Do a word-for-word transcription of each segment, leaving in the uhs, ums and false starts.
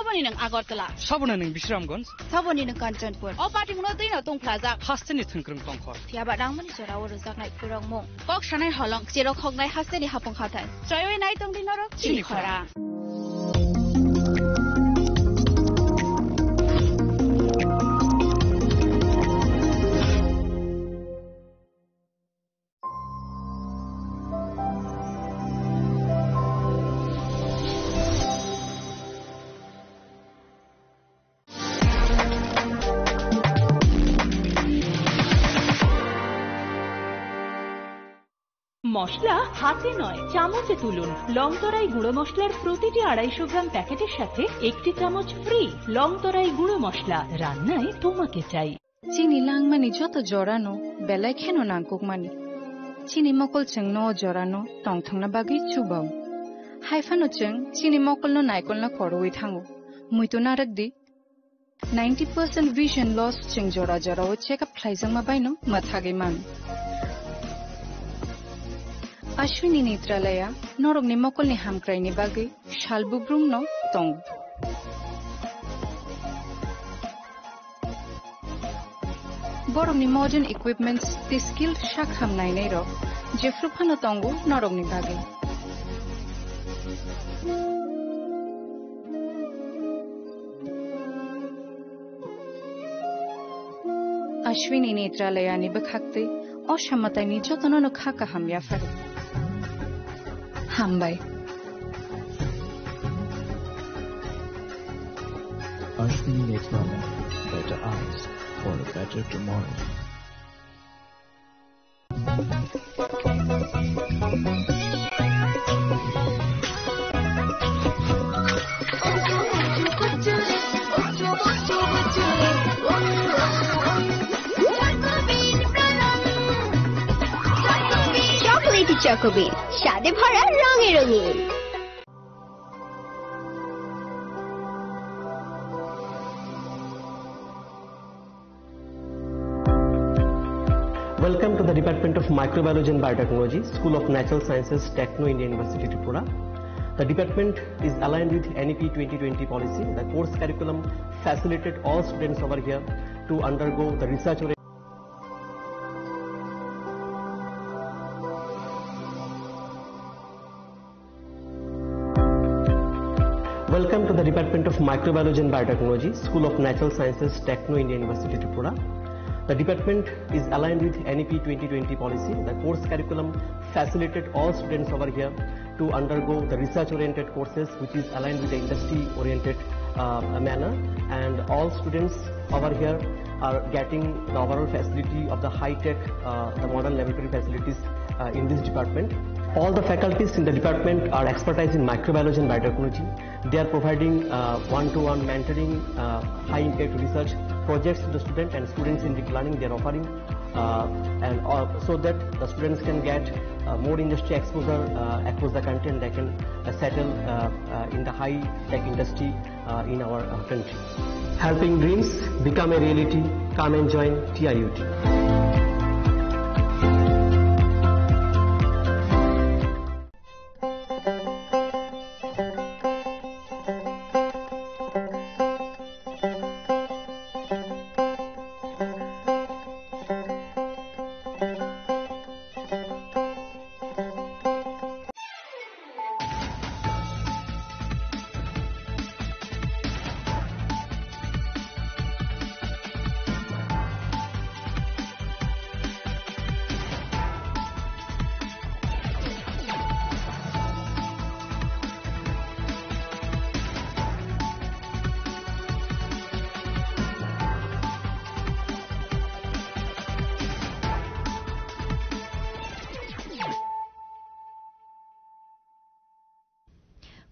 Saboni nwng Agartala. Saboni nwng Bisramganj. Saboni nwng Kanchanpur. O patimungno twino tongphlajak. Hasteni thwngkwrwng tongkhor. Phiyaba nangmani jorao rwjaknai khulrokmung. Kok sanai holong, cherok hoknai hasteni hapung hathai. Chaiwi nai tongdi norok chini khorang. মশলা হাতে নয়, চামচে তুলুন। লং তরাই গুঁড়ো মশলার প্রতিটি আড়াইশো গ্রাম প্যাকেটের সাথে একটি চামচ ফ্রি। লং তরাই গুঁড়ো মশলা, রান্নায় তোমাকে চাই। Chini langmani joto jorano belai kheno nangkukmani. Chini mokol chwngno o jorano tongthokna bagwi chubao. Haiphano chwng chini mokolno naikolna khorwi thango. Muitu narwk di. Ninety percent vision loss chwng jora jorao check up khlaijakma baino mwthagwi mano. Ashwini Netralaya norokni mokolni hamkraini bagwi sal bubrumno tongo. Borokni modern equipments tei skilled sakham nainairok jephru phano tongo norokni bagwi. Ashwini Netralayani bwkhaktwi o samataini jotono no kha kaham yapharo. Hambai. Ashwini Netralaya, better eyes for a better tomorrow. Chocolate Choco Bean, স্বাদে ভরা রঙে রঙিন। Welcome to the Department of Microbiology and Biotechnology, School of Natural Sciences, Techno India University, Tripura. The department is aligned with N E P twenty twenty policy. The course curriculum facilitated all students over here to undergo the research Welcome to the Department of Microbiology and Biotechnology, School of Natural Sciences, Techno India University, Tripura. The department is aligned with N E P twenty twenty policy. The course curriculum facilitated all students over here to undergo the research-oriented courses, which is aligned with the industry-oriented, uh, manner. And all students over here are getting the overall facility of the high-tech, uh, the modern laboratory facilities, uh, in this department. All the faculties in the department are expertise in microbiology and biotechnology. They are providing, uh, one-to-one mentoring, uh, high-impact research projects to the student and students in the planning they are offering, uh, and, uh, so that the students can get, uh, more industry exposure, uh, across the country, and they can, uh, settle, uh, uh, in the high-tech industry uh, in our, uh, country. Helping dreams become a reality. Come and join T I U T.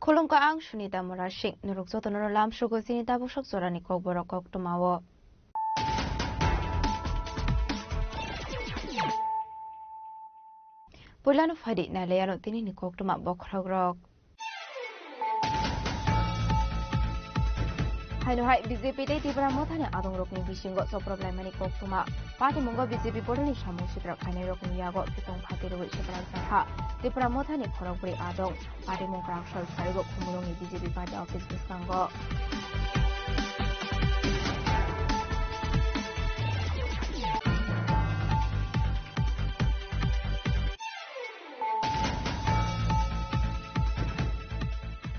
Khulumkha, ang Sunita Murasing. Norok jotono lamsogo chini tabuk sok jorani kokborok koktwmao. Puilano phaidi nailaiano tinini koktwma bokhorokrok. Haino hai B J P tei Tipra Mothani adongrokni bisingo soproblaimani koktwma. Patimungo B J P bodolni samung sitra khainairokni yago pitong phati rwui sipra jakha Tipra Mothani khorokbrwi adong. Patimung kwrak sal sarigo Khumulwngni B J P party office bwskango.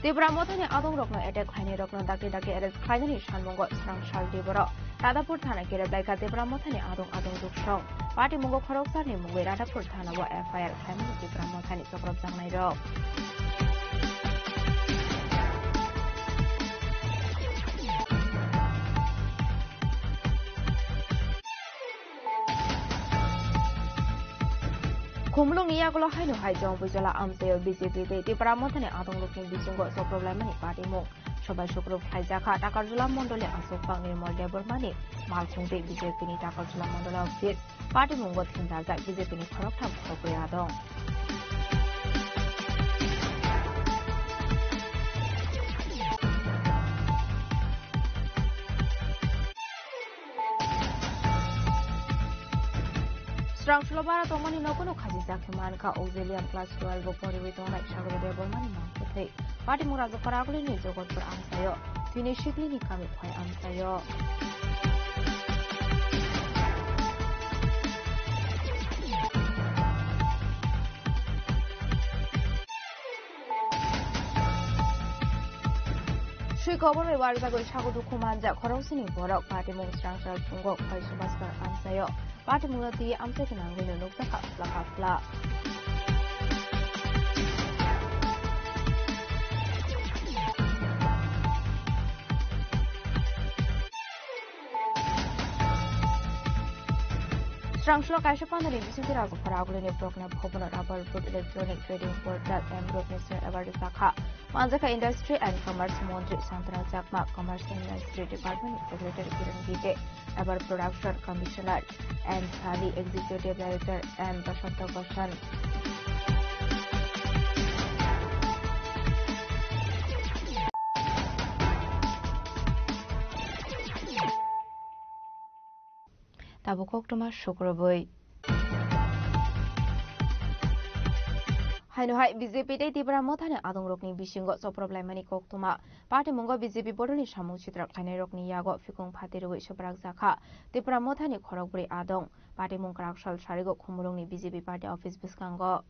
Tipra Mothani adongrokno attack khlainairokno dakti dakti arrest khlainani sanmungo srangsal Tiboro. Radhapur thana kerep laikha Tipra Mothani adong adong duksong. Patimungo khoroksani mungwi Radhapur thanao F I R khlaimani Tipra Mothani chokropjaknairok. Khumulwngni yagulo haino hai Jompuijala amchaio B J P tei Tipra Mothani adongrokni bisingo chokroklaimani patimung. Sobai sukruk khlaijakha Takarjala Mondoli aswkphang Nirmal Debbarmani malkhung tei B J P ni Takarjala Mondoli office. Patimungo thinjajak B J P ni khoroktham khorokbrwi adong. Srangsulo bara tongmani nogono khajijak khe mankha Auxilium class twelve o poriwi tongnai Sagori Debbarmani mangkwthwi. Patimung Rajapara agulini Jogotpur amchaio, tini Siklini kami Khwai amchaio. Sui koborwi warjagwi sago dukhu manjak khoroksini borok. Patimung srangsa chungo Khwai Subhaskar amchaio. Patimungno twi amchai gwnangwino nukjakha phlaka phla. Srangsulo kaisa panani bisingtwi Rajapara agulini Progna Bhavan o Rubber Board Electronic Trading Portal M Group ni sir ebar rijak kha. Manjakha Industry and Commerce Montri Santana Chakma, Commerce and Industry Department ni Secretary Kiran Gite, Rubber Production Commissioner and Thali Executive Director M Basanta Goshan. Tabuk koktwma sukrubwi. Haino hai B J P tei Tipra Mothani adongrokni bisingo choproblaimani koktwma. Patimungo B J P bodolni samung sitra khlainairokni yago phikung phati rwui swprakjakha Tipra Mothani khorokbrwi adong. Patimung kwraksal sarigo Khumulwngni B J P party office bwskango.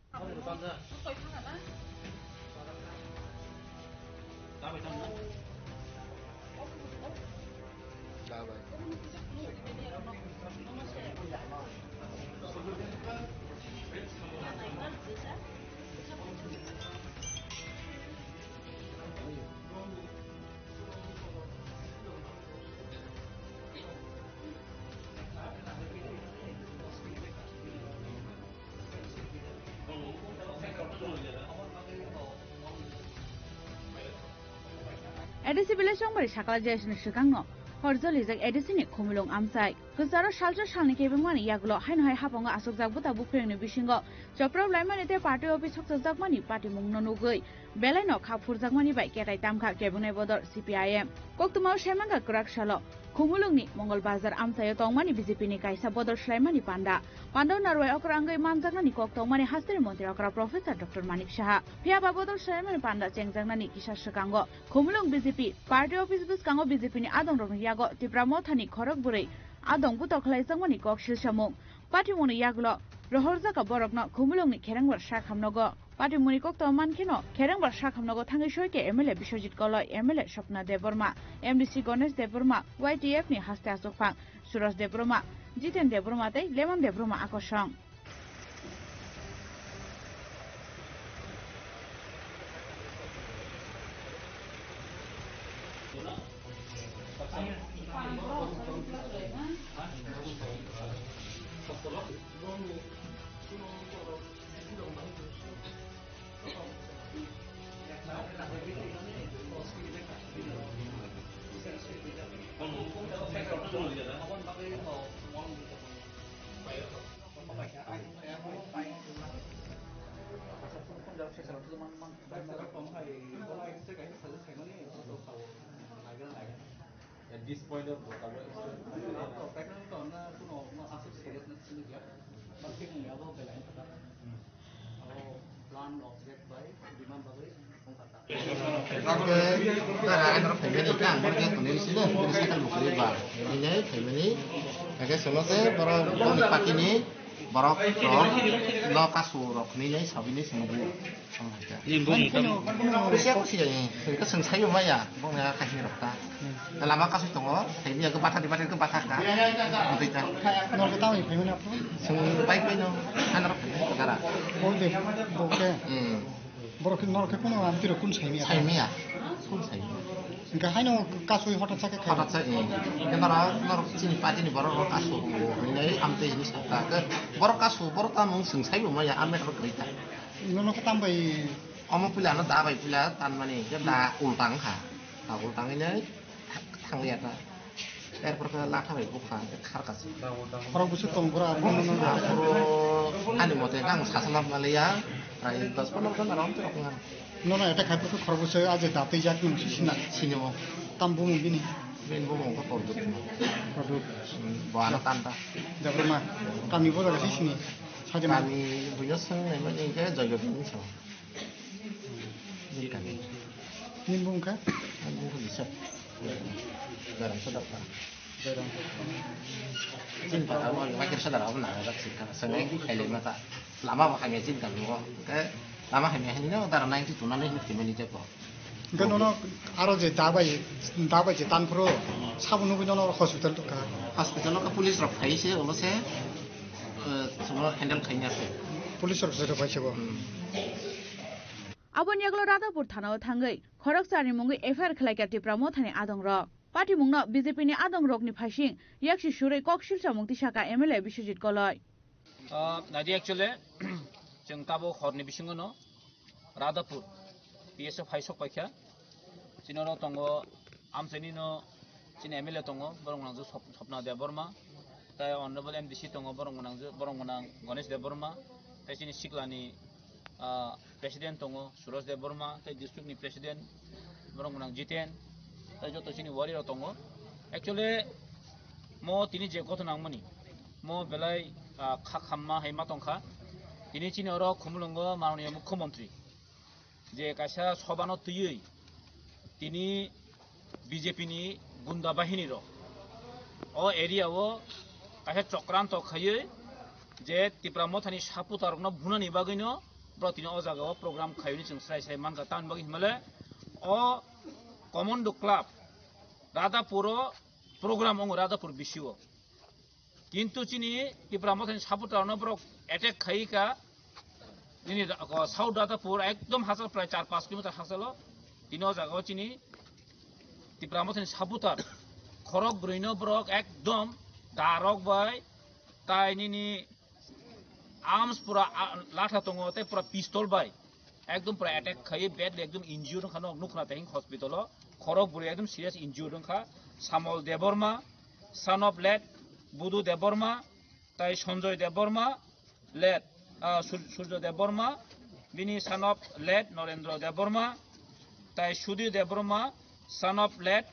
A D C village Chongbari sakala J S ni swkangno horjolijak A D C ni Khumulwng amchai. Kwcharo salsa salni kebengmani yagulo haino hai hapango aswkjak bwta buphurengni bisingo choproblaimani tei party office sokchakjakmani patimungno nugwi belaino kha phurjakmani bai ketai tamkha kebengnai bodol C P I M. Koktwmao saimankha kwrak salo Khumulwngni Mongol Bazar amchaio tongmani B J P ni kaisa bodol swlaimani panda. Pandao narwai okra wngwi manjaknani kok tongmani hasteni montri okra Professor Doctor Manik Saha. Phiya ba bodol swlaimani panda chengjaknani kisa swkango Khumulwng B J P party office bwskango B J P ni adongrokni yago Tipra Mothani khorok bwrwi adong butok khlaijakmani kok silsamung. Patimungni yagulo rohorjaka borokno Khumulwngni kherengbar sakhamnogo. Patimungni koktwma mankheno kherengbar sakhamnogo thangwi soike M L A Biswajit Koloi, M L A Swapna Debbarma, M D C Ganesh Debbarma, Y T F ni haste achukphang Suraj Debbarma, Jiten Debbarma tei Lemon Debbarma akosong. At this point of Abo plan object by demand bagwi wngkha ta. Abo ke tara ano phaimani ka ang borok tonwi sino, bini sakal bukuri ba. Bini phaimani, ake solo se borok boni party ni Borok rok no kasu rok hinwi nai sabi nai swngo bu. Ni bumung tamo? Kisa kusi ya, kisa swng sai maya, bong ya kahi rok ta. Lama kasu tongo, sai ni ya ke batha di batha ke batha ka. Mutui ta. Norok tamo ni phaimani apo? Swng pai pai no, han rok dara. Bol de, bol ke. Hmm. Borok khe norok khe kuno amtwi rok kun saimaya? Saimaya. Kun saimaya. Hingkha haino kasui hotat sa khe khai. Hotat sa, eh. Khe norok, norok chini party ni borok rok kasu hinwi amtwi hinwi sakha. Khe borok kasu, borok tamo wng swng saibo maya, a matter rok kwrwi ta. Nono khe tam bai? Omo puila ano da bai puila tanmani, khe da ultang kha. Da ultang hinwi thangya ta. Erpor khe latha bai bukha, khe kharkha se. Khorok bwswk tong bwra, abo nono. Aphuru ani mote khe ang sasalap maliya, prai dos pondro jon aro amtwi rok ngan. Nono attack khai phuru khorok bwswk a je da twijak nwng si sina. Sinimo. Tam bumung bini? Bini bumung khe Porduk. Porduk. Hmm, bo ano tanta. Debbarma. Kami bo jaga si sini. Sajema. Kami buino swng naimani khe Joyodin so. Nini bumung kha? Ani bumung kha Lisa. Garam soda pa. Garam. Chin pa abo wakir soda abo na ga sik kha. Sangai khaile mata. Lama bo hamya chin kha mo. Ke lama hamya hani no dara ninety two na ni hit kemeni te ko. Hingke nono aro je dabai, dabai je tanphuru sabo nugui nono hospital tongkha. Hospital o police rok phai se, olo se, eh, sono handle khaina se. Police rok se phai se bo. Hmm. Aboni yagulo Radhapur thana o thangwi khoroksa ni mungwi F I R khlaikha Tipra Mothani adongrok. Patimungno B J P ni adongrokni phaising yaksi surwi kok silsa mung tisaka M L A Biswajit Koloi. Ah, nadi actually, chwng tabuk horni bisingo no Radhapur P S o phai sok paikha. Chini oro tongo, amchaini no chini M L A tongo, borok nang Sop-, Sopna Debbarma, tai Honorable M D C tongo, borok nang, borok nang Ganesh Debbarma, tai chini siklani, ah, President tongo, Suraj Debbarma, tai district ni President, borok nang Jiten, tai joto chini warrior tongo. Actually, mo tini je koto nangmani, mo belai, ah, kha khamma hai ma tongkha. Tini chini oro Khumulwngo Mananiya Mukhyamantri je kaisa sobano twiwi tini B J P ni gunda bahini rok o area o kaisa chokranto khaiwi je Tipra Mothani supporter rokno bunani bagwino borok tini o jaga o program khaiwi chwng srai srai mankha. Tamni bagwi hinmale o Commando Club Radhapur o program wngo Radhapur bisi o. Kintu chini Tipra Mothani supporter no borok attack khai ka. Nini ra-, ko South Radhapur ekdom hachal prai char panch kilometer hachalo. Tini o jaga o chini Tipra Mothani supporter khorok brwi no borok ekdom darok bai tai nini arms pura, a, latha tongo tei pura pistol bai. Ekdom pura attack khai badly ekdom injured wngkha nok nukha tei hospital o. Khorok brwi ekdom serious injured wngkha. Samol Debbarma, son of late Budu Debbarma, tai Sanjoy Debbarma, late, ah, Sur-, Surjo Debbarma, bini son of late Norendra Debbarma, tai Sudhir Debbarma, son of late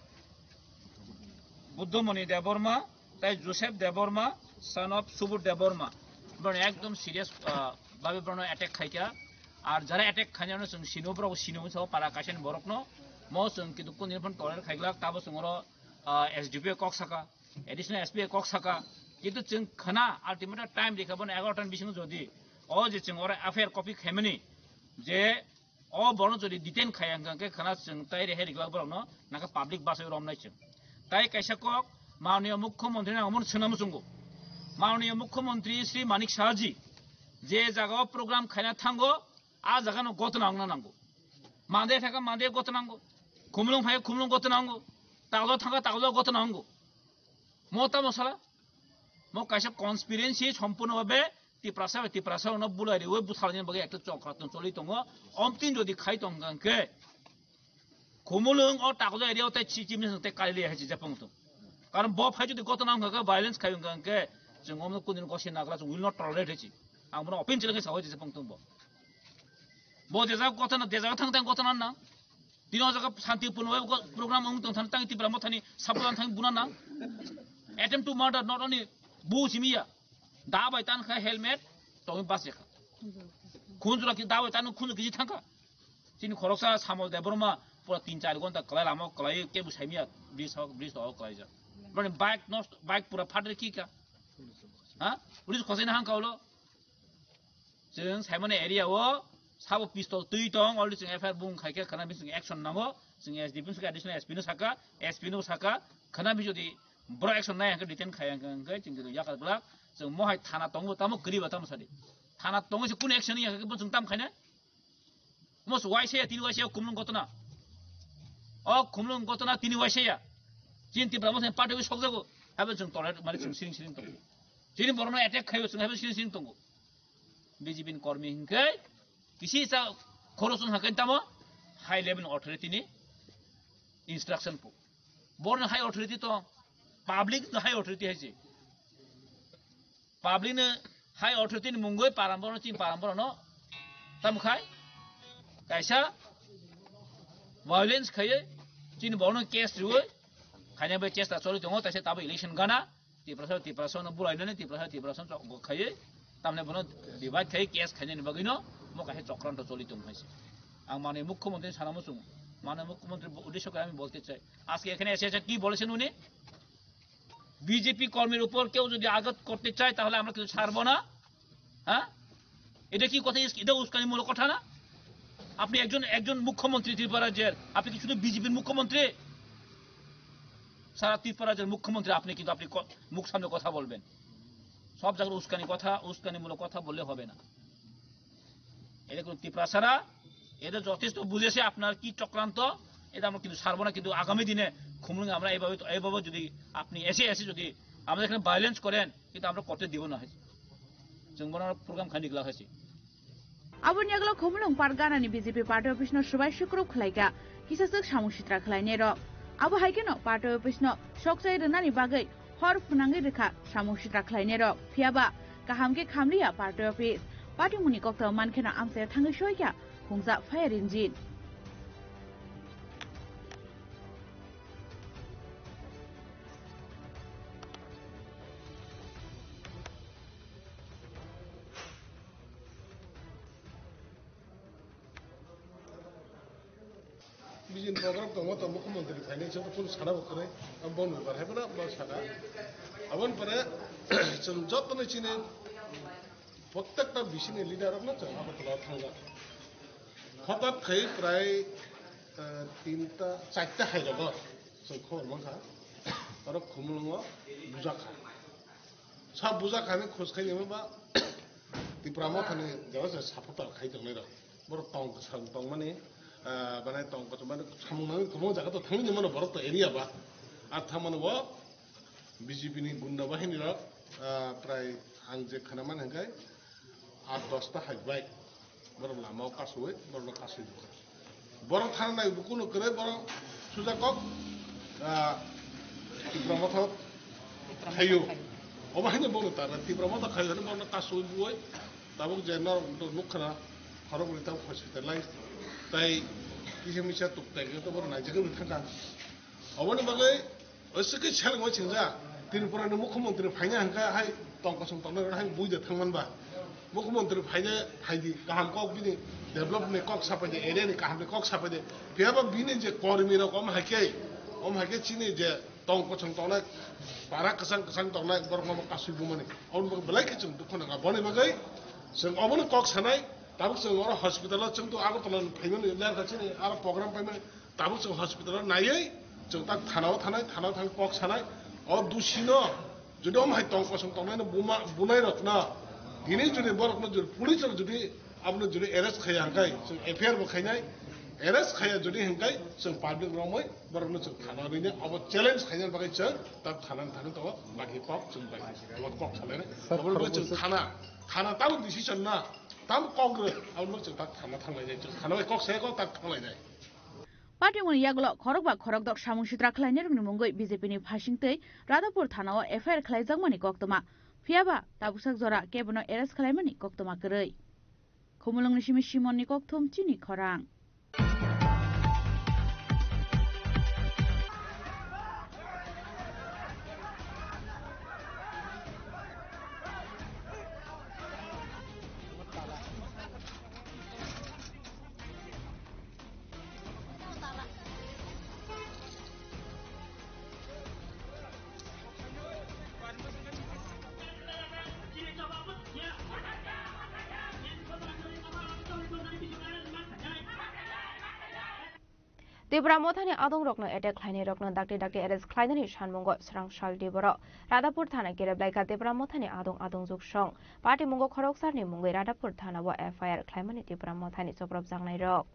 Buddhamoni Debbarma, tai Joseph Debbarma, son of Subodh Debbarma. Borok ekdom serious, ah, babe borok attack khaikha. Ar jara attack khainai no chwng sino, borok sino sa para kaisa ni borok no. Mo chwng kintu kuni phone toler khaiglak, tabo chwng oro, ah, S D P O kok saka, additional S P O kok saka. Kintu chwng khana ultimate time rikha bono egaroh ta ni bisingo jodi o je chwng oro F I R copy khaimani je o borno jodi detain khaya hwnkha khe khana chwng tai rehai rijak borokno nangkha public bus o romnai chwng. Tai kaisa kok Mananiya Mukhyamantri ni omono swnam chwngo. Mananiya Mukhyamantri Shri Manik Saha ji je jaga o program khaina thango, a jaga no gotna wngna nango. Mande thaka mande gotna nango. Khumulwng phai khumulwng gotna nango. Taglo thaka taglo gotna nango. Mo tamo sala? Mo kaisa conspiracy sompurno bhabe Tiprasa bai Tiprasa rokno bulai riwi butharni bagwi ekta chokra tong choli tongo. Omtin jodi khai tong khe Khumulwng o Takjak area o tei chief minister tei kali liya hai chijak pung tong. Karon bo phai jodi gotona wngkha khe violence khai wngkha khe chwng omno kundin gosi nagla chwng will not tolerate hai chi. Ang bono open challenge sao chijak pung tong bo. Bo jesa gotona, jesa thang thang gotona na. Tini o jaga shanti purno bai program wng tong thani tang Tipra Mothani support thang buna na. Attempt to murder, not only bu simiya. Da bai tan kha helmet, tongwi bas kha. Khunjura ki da bai tan khunju kiji thang kha. Chini khoroksa Samol Debbarma pura tin char gonta kwlai lama kwlai kebu saimya bridge hok bridge hok kwlai jak. Mane bike nosto, bike pura phatri ki ka. Ha? Police khosai na hang ka ulo. Chwng saimani area o sabo pistol twi tong, already chwng F I R bung khaikha, khana bini chwng action nango, chwng S D P no sakha, additional S P no sakha, S P no sakha, khana bini jodi borok action nai hwnkhe, detain khai hwnkhe, hwnkhe chwng khe yakar glak, chwng mohai thana tongo tamo kwrwi ba tamo sadi. Thana tongo se kunu action ya hwnkhe bo chwng tam khaina. Mo se waisa ya, tini waisa ya, Khumulwng gotona. O Khumulwng gotona tini waisa ya. Chini Tipra Motha ni party office sokjago, haibo chwng tolerate, mane chwng siring siring tongo. Chini borokno attack khaibo chwng haibo siring siring tongo. B J P ni kormi hinkhe kisi sa khorokchwng hakhe tamo high level authority ni instruction po. Borno high authority to, public to high authority hai se. Public no high authority ni mungwi param borno, chini param borno tam khai kaisa violence khaiwi chini borno case riwi khaina bai chesta choli tongo, taisa tabo election gana. Tiprasa, Tiprasa no bulai nani, Tiprasa, Tiprasa no chok khaiwi, tamne bono divide khai case khainani bagwi no mo kaisa chokranto choli tong hai se. Ang mane mukhyamantri sana muchung, mane mukhyamantri uddesho khe ami bolte chai, aske ekhane ese ese ki bolese nuni? B J P কর্মীর উপর কেউ যদি আঘাত করতে চায়, তাহলে আমরা কিছু ছাড়বো না। হ্যাঁ, এটা কি কথা? এটা উস্কানিমূলক কথা না? আপনি একজন, একজন মুখ্যমন্ত্রী ত্রিপুরা রাজ্যের, আপনি কি শুধু বিজেপির মুখ্যমন্ত্রী? সারা ত্রিপুরা রাজ্যের মুখ্যমন্ত্রী আপনি, কিন্তু আপনি ক-, মুখ সামনে কথা বলবেন। সব জায়গায় উস্কানি কথা, উস্কানিমূলক কথা বললে হবে না। এটা কোনো তিপ্রাসারা, এটা যথেষ্ট বুঝেছে আপনার কি চক্রান্ত, এটা আমরা কিন্তু ছাড়বো না। কিন্তু আগামী দিনে খুমলুঙে আমরা এইভাবে, এইভাবে যদি আপনি এসে এসে যদি আমাদের এখানে ভায়োলেন্স করেন, কিন্তু আমরা করতে দিব না। Chwng bono program khaini glak hai se. Aboni yagulo Khumulwng Parganani B J P party office no swbai swkru khlaikha, kisaswk samung sitra khlainairok. Abo hai kheno party office no sokchai rwnani bagwi hor phwnangwi rwkha samung sitra khlainairok. Phiyaba kaham khe khamliya party office. Party muni koktwma mankheno amchai thangwi soikha, hwngjak fire engine. Bijin program tongo, to mukhyamantri phainai, chwng kunu sana bo kwrwi, abo boni bar hai phano bo sana. Aboni pore chwng jotono chini, prottekta bisini leader rokno chwng Agartala o thangjak. Hothat khai prai, eh, tinta, charta hai rogo chwng khobor mankha, oro Khumulwngo bujakha. Sa bujak kha hinwi khoj khai nima ba Tipra Mothani jora se supporter khai tongnai rok. Borok tong kwchang tongmani, ah, banai tong kwchang mani samung nangni kwbang jaga to thangwi mano borok to area ba. Ar thangmani bo B J P ni gunda bahini rok, ah, prai ang je khana mani hwnkhe at dosta hai bai. Borok lama o kasui, borok no kasui bukha. Borok thana nai bukuno kwrwi borok suja kok, ah, Tipra Motha khayo. Obo haino borok tara Tipra Motha khayo hwnwi borok no kasui buoi. Tabuk je norok nuk khana khorok ni tabuk hospital lai. Tai kisa misa tuk tai to borok naijagwi thangkha. Oboni bagwi Oisike seleng o chingja, Tripura ni mukhyamantri phaina hwnkha hai tong kosong tongnai rok hai buida thangman ba. Mukhyamantri phaina phaidi kaham kok bini develop ni kok sapaidi, area ni kaham ni kok sapaidi. Phiyaba bini je kormi rok om haikhe, om haikhe chini je tong kosong tongnai, para kwchang kwchang tongnai borok no kasui bumani. Oboni bagwi belai khe chwng dukhu nangkha. Boni bagwi chwng obono kok sanai, tabuk chwng oro hospital o chwng to Agartala ni phaimani ler kha chini aro program paimani. Tabuk chwng hospital o naiwi chwng tak thana o thanai, thana o thang kok sanai. O dusi no jodi om hai tong kosong tongnai no buma, bunai rok no tini jodi borok no jodi police rok jodi abono jodi arrest khaiya hwnkhe chwng F I R bo khainai, arrest khaiya jodi hwnkhe chwng public romwi borok no chwng thana o rinai, obo challenge khaina bagwi chwng tak thana thangwi tongo, baki kok chwng bai obo kok sanai. Sir, obo bai chwng khoroksa thana, thana tamo decision na, tam kok rw, abono chwng tak thana thanglai nai, chwng thana bai kok sai kok tak thanglai nai. Party moni yagulo khorokba khorokdok samung sitra khlainairokni mungwi B J P ni phasingtwi Radhapur thana o F I R khlaijakmani koktwma. Phiyaba tabuksak jora kebono arrest khlaimani koktwma kwrwi. Khumulwngni simi Simonni kokthum chini khorang. Tipra Mothani adongrokno attack khlainairokno dakti dakti arrest khlainani sanmungo Srangsal Diboro Radhapur thana kerep laikha Tipra Mothani adong adong juksong. Patimungo khoroksarni mungwi Radhapur thanao F I R khlaimani Tipra Mothani chopropjaknairok.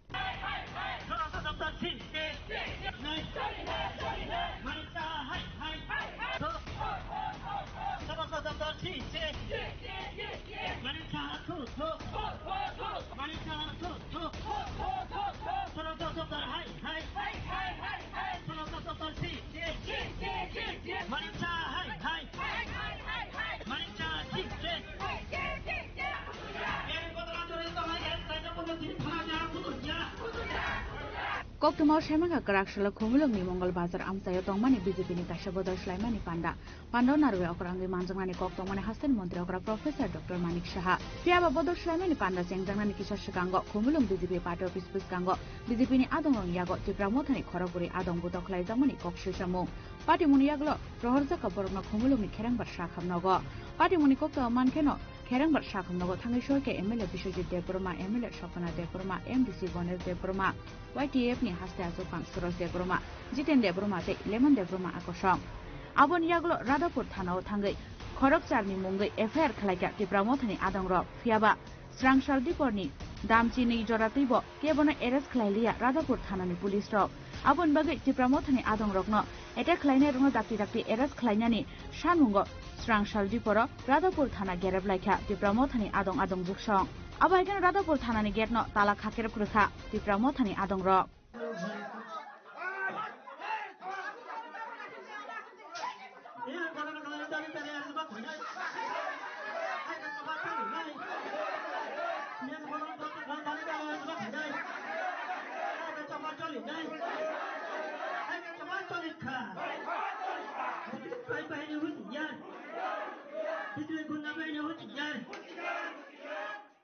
Koktwmao saimankha kwrak salo Khumulwngni Mongol Bazar amchaio tongmani B J P ni kaisa bodol swlaimani panda. Pandao narwi okra wngwi manjaknani kok tongmani hasteni montri okra Professor Doctor Manik Saha. Phiya ba bodol swlaimani panda chengjaknani kisa swkango Khumulwng B J P party office bwskango B J P ni adongrokni yago Tipra Mothani khorokbwrwi adong butok khlaijakmani kok swisamung. Patimungni yagulo rohorjak kha borokno Khumulwngni Kherengbar Sakham nogo. Patimungni koktwma mankheno Kherengbar Sakham nogo thangwi soikha M L A Biswajit Debbarma, M L A Swapna Debbarma, M D C Ganesh Debbarma, Y T F ni haste achukphang Suraj Debbarma, Jiten Debbarma tei Lemon Debbarma a kosong. Aboni yagulo Radhapur thanao thangwi khorokcharni mungwi F I R khlaikha Tipra Mothani adongrok. Phiyaba Srangsal Diporni damchinwi jora twibo kebono arrest khlai liya Radhapur thanani police rok. Aboni bagwi Tipra Mothani adongrokno attack khlainairokno dakti dakti arrest khlainani sanmungo Srangsal Diporo Radhapur thana gerep laikha Tipra Mothani adong adong juksong. Abo hai kheno Radhapur thanani gate no tala khakerep kwrwkha Tipra Mothani adongrok.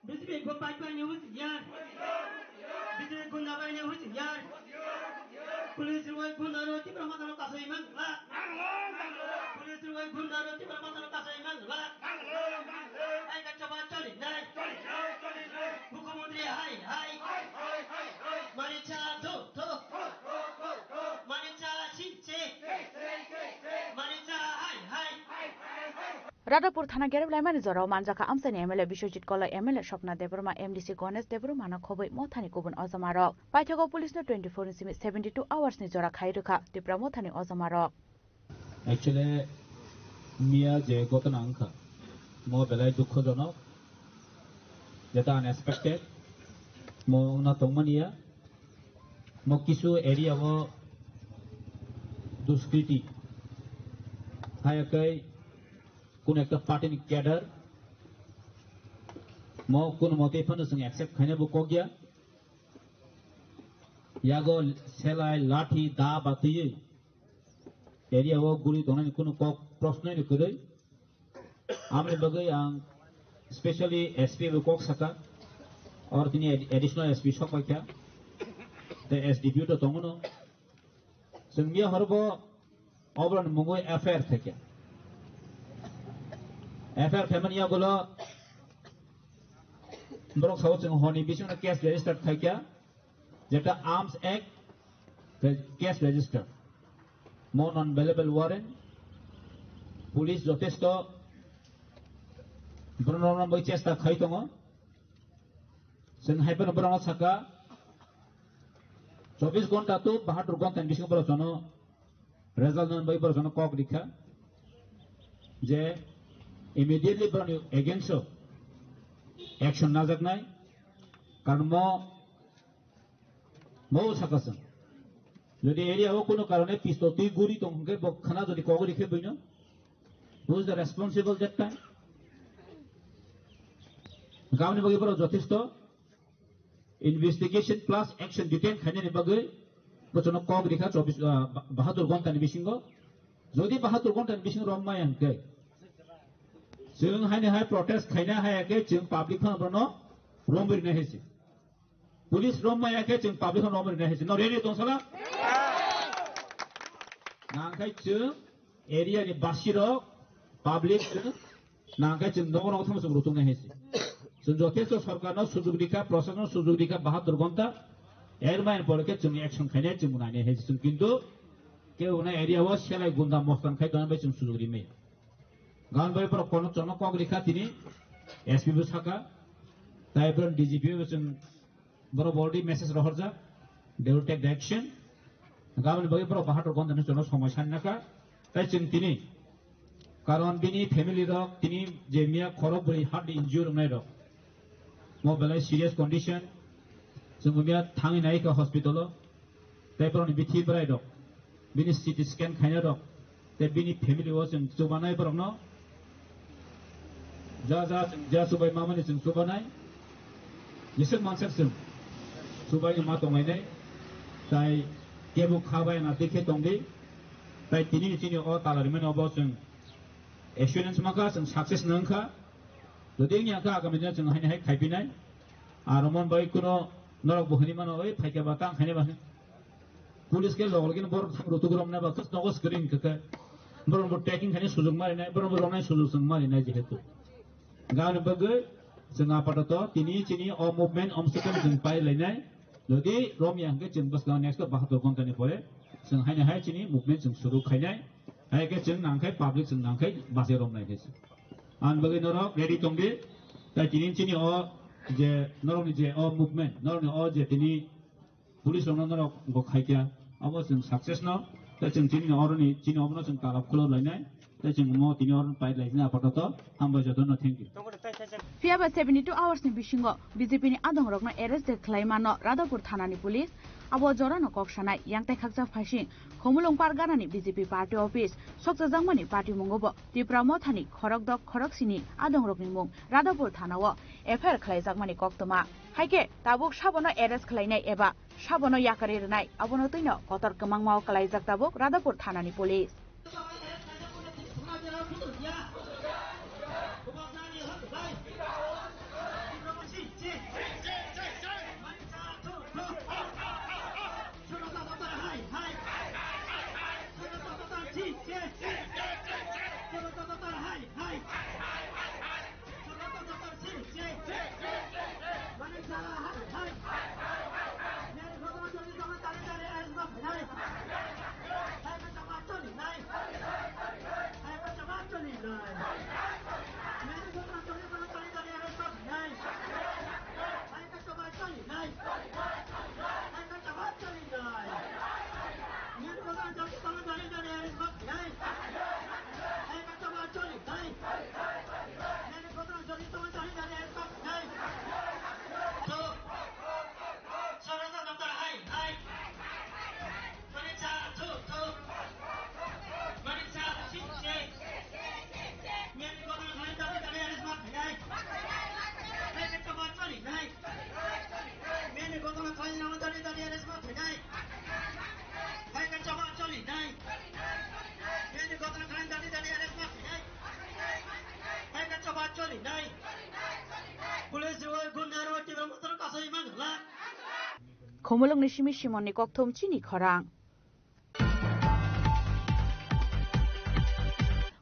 B J P go pai pai ni husi yar. B J P gunda pai ni husi yar. Police rwai gunda ro Tipra Motha no kasai man la. Police rwai gunda ro Tipra Motha no kasai man la. Ai ka chaba choli nai. Mukhyamantri hai hai. Mari cha tho tho. Mari cha si si. Mari cha hai hai. Radhapur thana gerep laimani jorao manjakha amchaini M L A Biswajit Koloi, M L A Swapna Debbarma, M D C Ganesh Debbarma no khobwi Mothani kubun ojamarok. Paithago police no twenty-four ni simi seventy-two hours ni jora khai rwkha Tipra Mothani ojamarok. Actually, miya je ghotona wngkha, mo belai dukhojonok, jeta unexpected, mo wngna tongmaniya, mo kisu area o duskriti, hayakai, Kunu ekta party ni cadre, mo kunu mote phano chwng accept khaina bo kok ya. Yago selai, lathi, da ba twiwi area o guri tongnani kunu kok prosnoi ni kwrwi. Amni bagwi ang specially S P bo kok saka, or tini ad-, additional S P sok paikha, tei S D P O to tongo no. Chwng miya horo bo oboroni mungwi F I R khaikha. F I R khaimani yagulo borok sao chwng honi bisingno case register khaikha, jeta Arms Act tei case register. Mo non bailable warrant, police jotesto borokno romna bagwi chesta khai tongo. Chwng hai phano borokno saka, chobbish ghonta to bahatur ghonta ni bisingo borok jono result nani bagwi borok jono kok rikha je immediately borokni against o action najaknai. Karon mo, mo saka chwng jodi area o kunu karone pistol twi guri tong hwnkhe bo khana jodi kok rikhe buino, who is the responsible that time? Gamni bagwi borok jothesto investigation plus action detail khainani bagwi bochano kok rikha chobbish, ah, ba-, bahatur ghonta ni bisingo. Jodi bahatur ghonta ni bisingo rom maya hwnkhe, chwng haini hai protest khaina haya khe chwng public phano bono rom rina hai se. Police rom maya khe chwng public phano rom rina hai se. No ready tong sala? Nangkhai chwng area ni basi rok, public chwng nangkhai chwng nogo nogo thangma chwng ruchung nai hai se. Chwng jothesto sorkar no sujug rikha, proshashan no sujug rikha, bahatur ghonta. Er main pore khe chwng action khainai, chwng nainai hai chwng kintu kebo na area o selai gunda mostan khai tongna bai chwng sujuk rimai. Gan bai borok kono chono kok rikha tini S P bo saka, tai borok D G P bo chwng borok already message rohorjak, they will take the action. Gaboni bagwi borok bahator gonda ni chono somoi sanna kha, tai chwng tini Karon bini family rok tini je miya khorok bwrwi heart injury wngnai rok. Mo belai serious condition. Chwng miya thangwi nai kha hospital o. Tei borokni bithi bwrai rok. Bini C T scan khainai rok. Tei bini family o chwng chubanai borokno. Ja ja chwng ja chubai mamani chwng chubanai. Jeswk mansak chwng. Chubai ma tonglainai. Tai kebo kha bai na tikhe tongdi. Tai tini chini o tala rimani obo chwng Assurance mankha, chwng success nangkha. Jodi wngya kha, agami dino chwng haino hai khaipinai. Aro mon bai kuno norok bo hinwi mano, "Oi, phaikha ba, tang khainai ba." Police khe logor khe borok thang rutuk romnai ba, khas nogo screen khe khe. Borok bo tracking khainai sujok marinai, borok bo romnai sujok chwng marinai jehetu. Gaboni bagwi chwng apatoto tini chini o movement omsukhe chwng pai lainai. Jodi romya hwnkhe chwng bwskang next bahator ghontani pore chwng haino hai chini movement chwng suru khainai. Hai khe chwng nangkhai public chwng nangkhai bachai romnai khe se. Ang bagwi norok ready tongdi. Tai tini chini o je norokni je o movement, norokni o je tini police rokno norok bo khaikha, abo chwng success no. Tai chwng chini oroni chini obono chwng talab khulok lainai. Tai chwng mo tini oroni pai laisina apato to. Hambai jotono, thank you. Phiya ba seventy two hours ni bisingo B J P ni adongrokno arrest de khlai mano Radhapur thanani police. Abo jorano kok sanai, yang tai khakchak phaising Khumulwng Parganani B J P party office sokchajakmani patimungo bo Tipra Mothani khorokdok khoroksini adongrokni mung Radhapur thanao F I R khlaijakmani koktwma. Haikhe tabuk sabono arrest khlainai eba sabono yakarwi rwnai, abono twino kotor kwmangmao klaijak tabuk Radhapur thanani police. Khumulwngni simi Simonni kokthum chini khorang.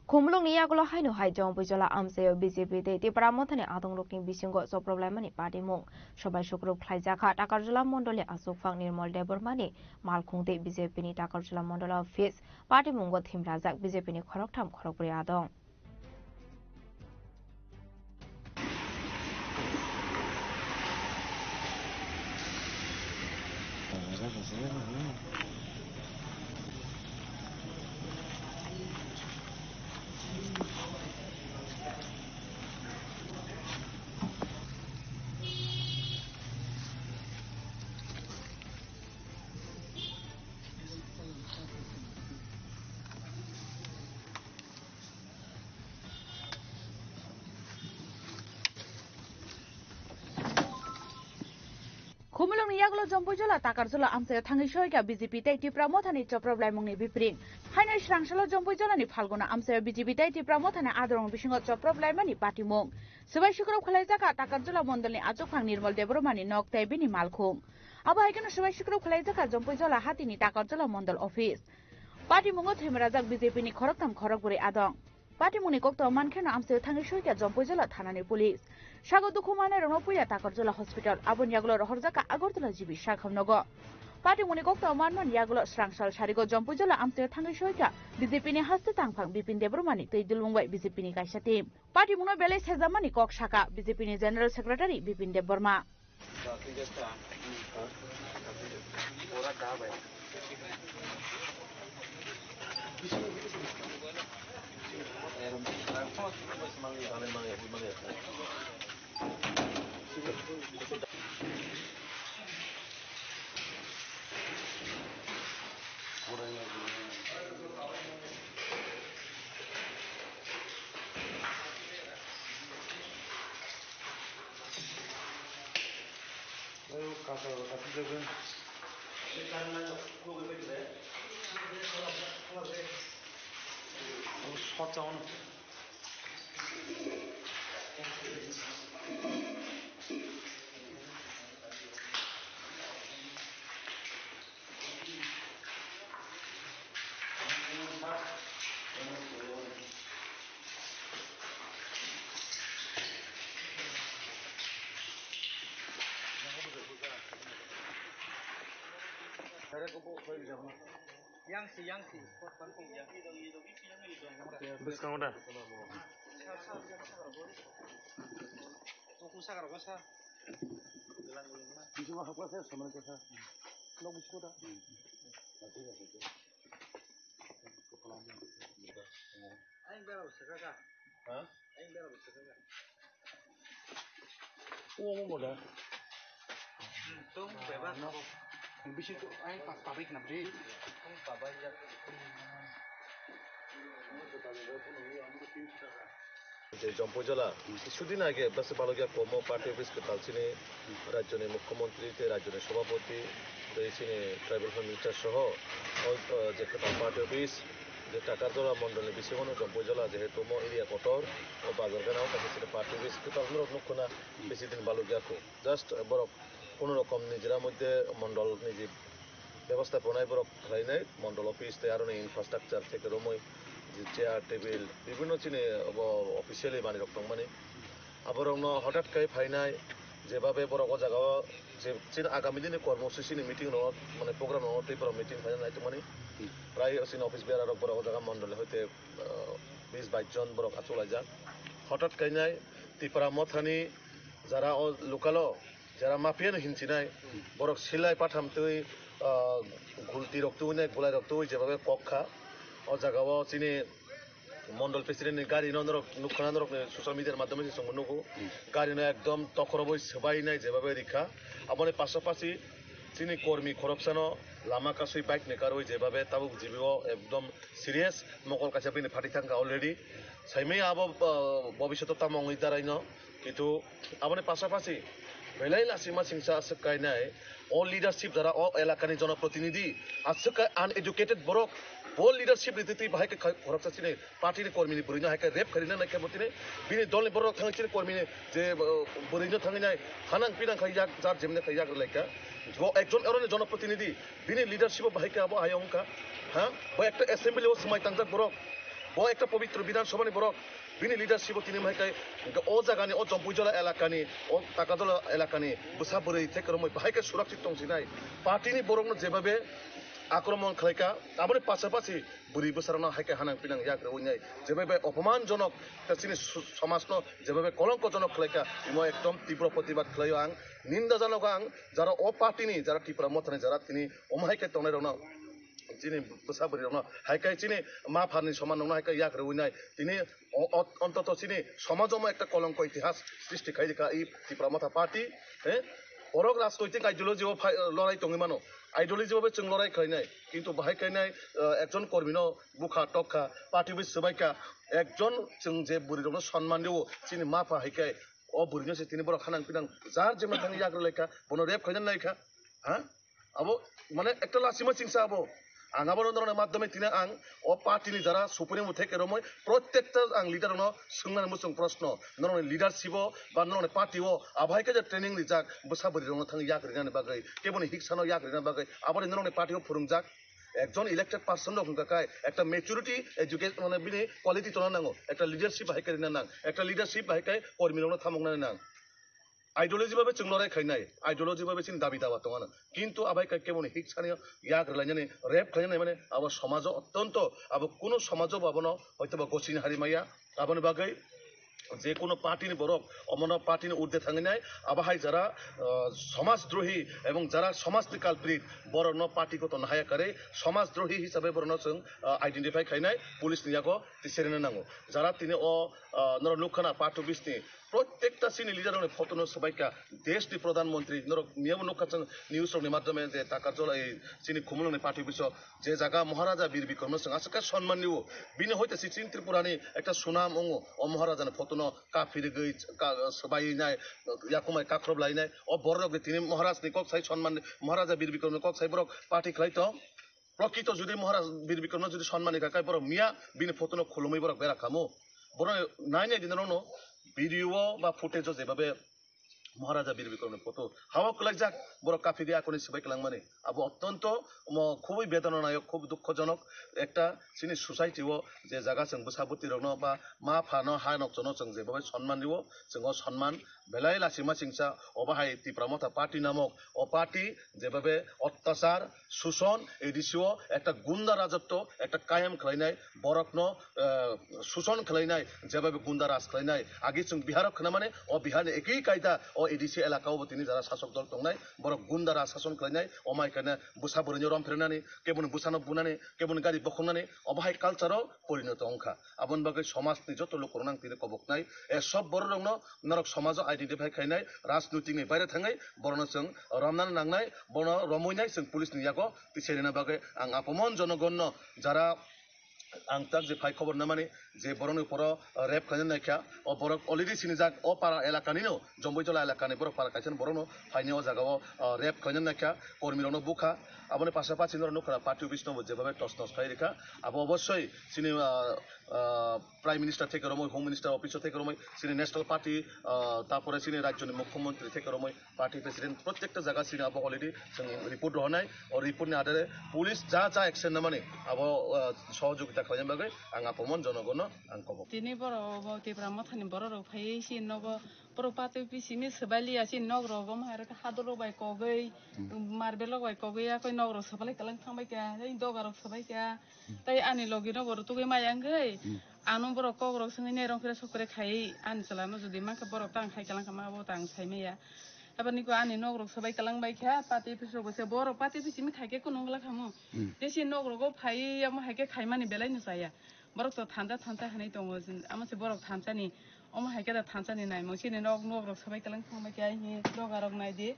Khumulwngni yagulo haino hai Jompuijola amchaio B J P tei Tipra Mothani adongrokni bisingo choproblaimani patimung. Sobai sukrub khlaijakha Takarjala Mondolni achukphang Nirmol Debbarmani malkhung tei B J P ni Takarjala Mondol office. Patimungo thimrajak B J P ni khoroktham khorokbrwi adong. Khumulwngni yagulo Jompuijola Takarjala amchaio thangwi soikha B J P tei Tipra Mothani choproblaimungni bipring. Haino swrangsalo Jompuijolani Phalguna amchaio B J P tei Tipra Mothani adrong bisingo choproblaimani patimung. Swbai sukrub khlaijakha Takarjala Mondolni achukphang Nirmol Debbarmani nok tei bini malkhung. Abo hai kheno swbai sukrub khlaijakha Jompuijola hatini Takarjala Mondol office. Patimungo thwimrajak B J P ni khoroktham khorokbrwi adong. Patimungni koktwma mankheno amchaio thangwi soikha Jampuijala thanani police. Sago dukhu mannairokno puila Takarjala hospital, aboni yagulo rohorjakha Agartala G B sakhamnogo. Patimungni koktwma manmani yagulo srangsal sarigo Jampuijala amchaio thangwi soikha B J P ni haste tangphang Bipin Debbarmani twi dulmung bai B J P ni kaisa team. Patimungno belai sejamani kok sakha B J P ni General Secretary Bipin Debbarma. Yang si, yang si, spot pangkung yang. Bwskango da. Sa, sa, sa, sa, sa. Tuku sa, sa. Bisingo hapkha se, samani khe sa. Nok bisingo da. Ang bera bo sakha ka. Ha? Ang bera bo sakha ka. Omo mo da. Tong beba no. Bisi to ang pa pa bai na bre. Tong pa bai ya. Je Jampuijala, কিছুদিন আগে বেশ ভালো গিয়া কমো party office কে তালচিনি রাজ্যনি মুখ্যমন্ত্রী তে রাজ্যনি সভাপতি তে চিনি ট্রাইবাল মিনিস্টার সহ অ, অ, যে পার্টি অফিস যে Takarjala মন্ডলনি বিসিঙনো Jampuijala যেহেতু মো এরিয়া কটর ও বাজার গানা ও কাছে চিনি পার্টি অফিস কে তালচিনি রক নুকুনা বেশি দিন ভালো গিয়া কো জাস্ট বরক কোনো রকম নিজেরা মধ্যে মন্ডল নিজে ব্যবস্থাপনায় বরক খাইনাই মন্ডল অফিস তে আরো ইনফ্রাস্ট্রাকচার থেকে রমই যে চেয়ার টেবিল বিভিন্ন চিনি অফিসিয়ালি বানি রক টংমানি আবরকনো হঠাৎ খাই ফাইনাই যেভাবে বরক ও জায়গাও যে চিন আগামী দিনে কর্মসূচিনি মিটিং রক মানে প্রোগ্রাম রক তে বরক মিটিং ফাইনাল নাই টংমানি প্রায় চিন অফিস বেয়ার রক বরক ও জায়গা মন্ডলে হইতে বিশ বাইশ জন বরক আচুলাইজাক হঠাৎ খাইনাই ত্রিপুরা মথানি যারা ও লোকালো যারা মাফিয়ানো হিনচিনাই বরক সিলাই পাঠাম তুই গুলতি রক তুই নাই গুলাই রক তুই যেভাবে কক্ষা ও জায়গাও চিনি মন্ডল প্রেসিডেন্টনি গাড়িনো norok nukkhana norokni social mediar maddhome se chwngbo nugo গাড়িনো একদম tokroboi swbainai যেভাবে rikha aboni pasapasi chini kormi khoroksano lama kasui bike ni karwi যেভাবে tabuk G B o একদম serious mokol kaisa bini phatwi thangkha already saimai abo bobishoto tamo wngwi daraino Kintu aboni pasapasi belai lasima singsa aswk kainai o leadership jara o elakani jonoprotinidhi aswk kai uneducated borok bo leadership ritwi twi bahai khe khoroksa chini party ni kormi ni bwrwi no hai khe rape khairina nai khe bo tini bini dol ni borok thangwi chini kormi ni je bwrwi no thangwi nai hanang pinang khai yak jar jemne khai yak rwlai kha bo ekjon oroni jonoprotinidhi bini leadership o bahai khe abo hai wngkha ha bo ekta assembly o swmai tangjak borok bo ekta pobitro bidhan sabha ni borok Bini leadership o tini hai kai hwnkhe o jaga ni o Jampuijala elaka ni o Takajala elaka ni bwsa bwrwi theke romwi bahai khe surakshit tong sinai party ni borok no jebabe akromon khlai kha aboni pasapasi bwrwi bwsa rok no hai khe hanang pinang yak rwi nai jebabe opoman jonok ta chini somaj no jebabe kolongko jonok khlai kha imo ekdom tibro protibad khlai o ang ninda janok ang jara o party ni jara Tripura motha ni jara tini omo hai khe tongnai rok no. Chini bwsa bwrwi rokno hai khe chini ma pharni soman rokno hai khe yak rwinai tini ontoto chini somajomo ekta kolongko itihas srishti khai rikha i Tipra Motha Party he borok rajnoitik ideology o lorai tongwi mano ideology o chwng lorai khlainai kintu bahai khainai ekjon kormino bukha tokha party bai swbaikha ekjon chwng je bwrwi rokno sonman rwo chini ma pha hai khe o bwrwino se tini borok hanang pinang jar jemna thangwi yak rwlaikha bono rep khaina naikha ha Abo mane ekta lasima singsa abo. Ang abo norokni madhyome tini ang o party ni jara supuni muthai ke romoi protekta ang leader no swngnani muchung proshno norokni leadership o ba norokni party o abo hai khe training rijak bwsa bwrwi rokno thang yak rinani bagwi keboni hiksa no yak rinani bagwi aboni norokni party o phwrwngjak. Ekjon elected person rok hwnkha khai ekta maturity education, mane bini quality tongna nango, ekta leadership bahai khe rina nang, ekta leadership bahai khe kormi rokno thamokna nang. Ideology babe chwng lorai khainai, ideology babe chini dabi dawa tongano. Kintu abai khe keboni hiksani yak rwlainani, rep khlainani mane abo somajo ottonto, abo kuno somajo bo abono hoytoba gosini hari maya. Aboni bagwi je kuno party ni borok omono party ni urde thanginai, abo hai jara, ah, somaj drohi ebong jara somaj ni culprit borokno party koto nahaya kare somaj drohi hisabe borokno chwng, ah, identify khainai police ni yago tiserina nango. Jara tini o, ah, norok nukha na party office ni Protekta chini leader rokni photo no swbaikha, desh ni pradhan mantri, norok miyabo nukha chwng news rokni madhyame je Takarjala ei chini Khumulwng ni party office o je jaga Maharaja Bir Bikram no chwng aswk khe sonman riwo, bini hoite si chini Tripura ni ekta sunam wngo, o Maharaja ni photo no kaphi rigwi ka-, swbaiwi nai, yakumai kakhrob lai nai, o borok rok tini Maharaj ni kok sai sonman, Maharaja Bir Bikram ni kok sai borok party khlai tong. Prokrito jodi Maharaj Bir Bikramno jodi sonmani kha, kai borok miya bini photo no khulumwi borok bera kamo. Borok nai nai dinarokno video o ba footage o jebabe Maharaja Bir Bikramni photo hawa kwlaijak, borok kaphigwi akoni swbai kwlangmani. Abo ottonto omo khubui bedananayok, khub dukhojonok ekta chini society o je jaga chwng bwsa bwtwi rokno ba ma phano ha nokchono chwng jebabe sonman riwo, chwng o sonman belai lachima chingsa, obo hai Tipra Motha party namok, o party jebabe ottachar, suson, A D C o ekta gunda rajotto, ekta kayam khlainai, borokno, eh, suson khlainai, jebabe gunda raj khlainai. Agi chwng Bihar o khwnamani, o Bihar ni ekhi kaida o A D C elaka o bo tini jara sasok dol tongnai, borok gunda raj sason khlainai, omai khaina bwsa bwrwino romphrenani, keboni bwsano bunani, keboni gari bokhoknani, obo hai culture o porinoto wngkha. Aboni bagwi somaj ni joto lukurokno ang tini koboknai, eh, sob borok rokno norok somajo identify khainai, rajnoitik ni baire thangwi borokno chwng romna nangnai, bono romwi nai chwng police ni yago tisai rina bagwi ang apomon jonogonno jara ang tak je phai khobor namani je borokni poro, eh, rape khlaina naikha, o borok already sinijak o para elaka nino, Jomboijola elaka ni borok para kaisa borokno phaini o jaga o, eh, rape khlaina naikha, kormi rokno bukha, aboni pasapasi norok nukha party office no bo jebabe tos nos khai rikha, abo obossoi chini, eh, eh, Prime Minister theke romwi, Home Minister office o theke romwi, chini National Party, ah, tapore chini rajyoni Mukhyamantri theke romwi, party president, protekta jaga chini abo already chwng report rohornai. O report ni adare police ja ja action namani abo, ah, sohojogita khlaina bagwi ang apomon jonogono ang kobo. Tini borok bo Tipra Mothani borok rok phaiwi chini nogo borok patwi bisini swbai liya chini nok rok omo hai rok hador rok bai kogwi, hmm, marbel rok bai kogwi yakoi nok rok swbalai kwlwng thangbai kha, tei doga rok swbai kha. Tei ani logi no borok tugui maya wngwi, hmm, ano borok kok rok swngwi nerong kre sokre khai ani chwla no jodi mankha borok tang khai kalang kha ma bo tang sai maya. Aboni ko ani nok rok swbai kalang bai kha pati pisi rok se borok pati pisi mi khai khe kunu wngla khamu. Hmm. Tei si nok rogo phai amo hai khe khai mani belai no chaya. Borok to thansa thansa hinui tongo, amo se borok thansa ni. Omo hai khe da thansa ni naimung chini nok, nok rok swbai kalang thang bai khe ai hi doga rok nai di.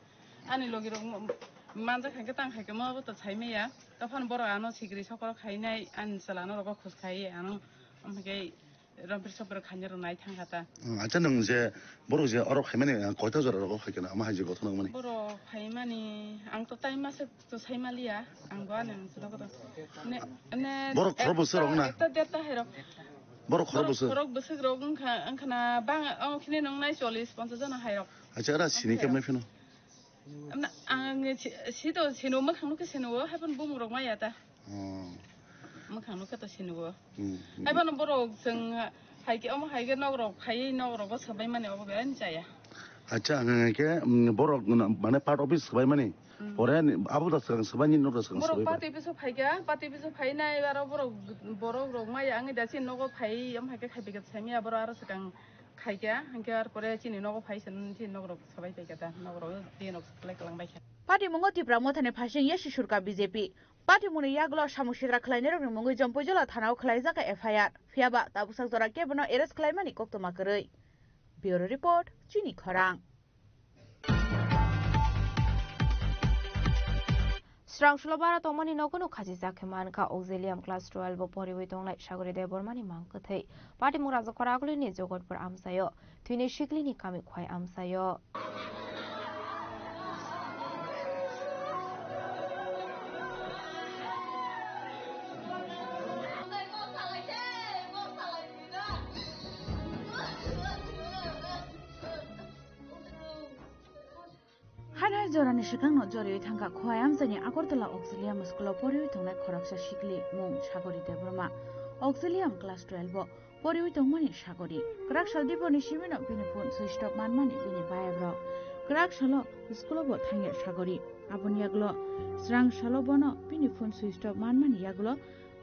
Ani logi rok manjak hai khe tang hai khe mo bo to sai maya. Tophano borok ano sikri sokro khai nai ani chwla no rogo khus khai ano. Omo hai khe rompir sopir khai rok nai thang kha ta. Hmm, acha nwng je borok je oro khai mani, ah, koita jora rogo khai khe na ama hai je gothon mani? Borok khai mani ang to tai masa to sai maliya, ang bo ani ang chwla ko to. Ne, ne, borok khorok bwswk rok na? Ekta derta hai rok. Borok khorok bwswk? Khorok bwswk rok wngkha, wngkha na bang, omo khini nung nai chollish ponchash jona hai rok. Acha, ara sini khe mai phino? Amna, ang si, si to sino, mwkhang nukhe sino, hai phano bumung rok maya ta. Oh. Mwkhang nukhe to sino. Hmm. Hai phano borok chwng hai khe, omo hai khe nok rok phai, nok rogo swbai mani obo belai chaya. Acha, ang khe, mm, borok na, mane part office swbai mani. Hmm. Ore ni, abo da swkang swbai ni, nok da swkang borok swbai. Party office o phai kha, party office o phai nai aro borok, borok rok maya ang da chini nogo phai, omo hai khe khai bai kha sai maya borok aro swkang khai kha, hwnkhe ar pore chini nogo phai se, chini nok rok swbai pai kha ta, nok rok tei nok swlai kwlang bai kha. Patimungo Tipra Mothani phasing Yashi Surka B J P. Patimungni yagulo samung sitra khlainairokni mungwi Jompuijola thanao khlaijak F I R. Phiyaba tabuksak jora kebono arrest khlaimani koktwma kwrwi. Bureau Report, Chini Khorang. Srangsulo bara tongmani nogo no khachijak khe mankha. Auxilium class twelve o poriwi tongnai Sagori Debbarmani mang kwthwi. Patimung Rajakhor Agulini Jogotpur amchaio, thwini siklini kami Khwai amchaio. Nai jorani swkangno joriwi thangkha Khowai amchaini Agartala Auxilium School-o poriwi tongnai khoroksa sikli mung Sagori Debbarma. Auxilium class twelve-o poriwi tongmani Sagori. Kwrak sal diporni simino bini phone switch off manmani bini bayabrok. Kwrak salo school-o bo thangya Sagori. Aboni yagulo srang salo bono bini phone switch off manmani yagulo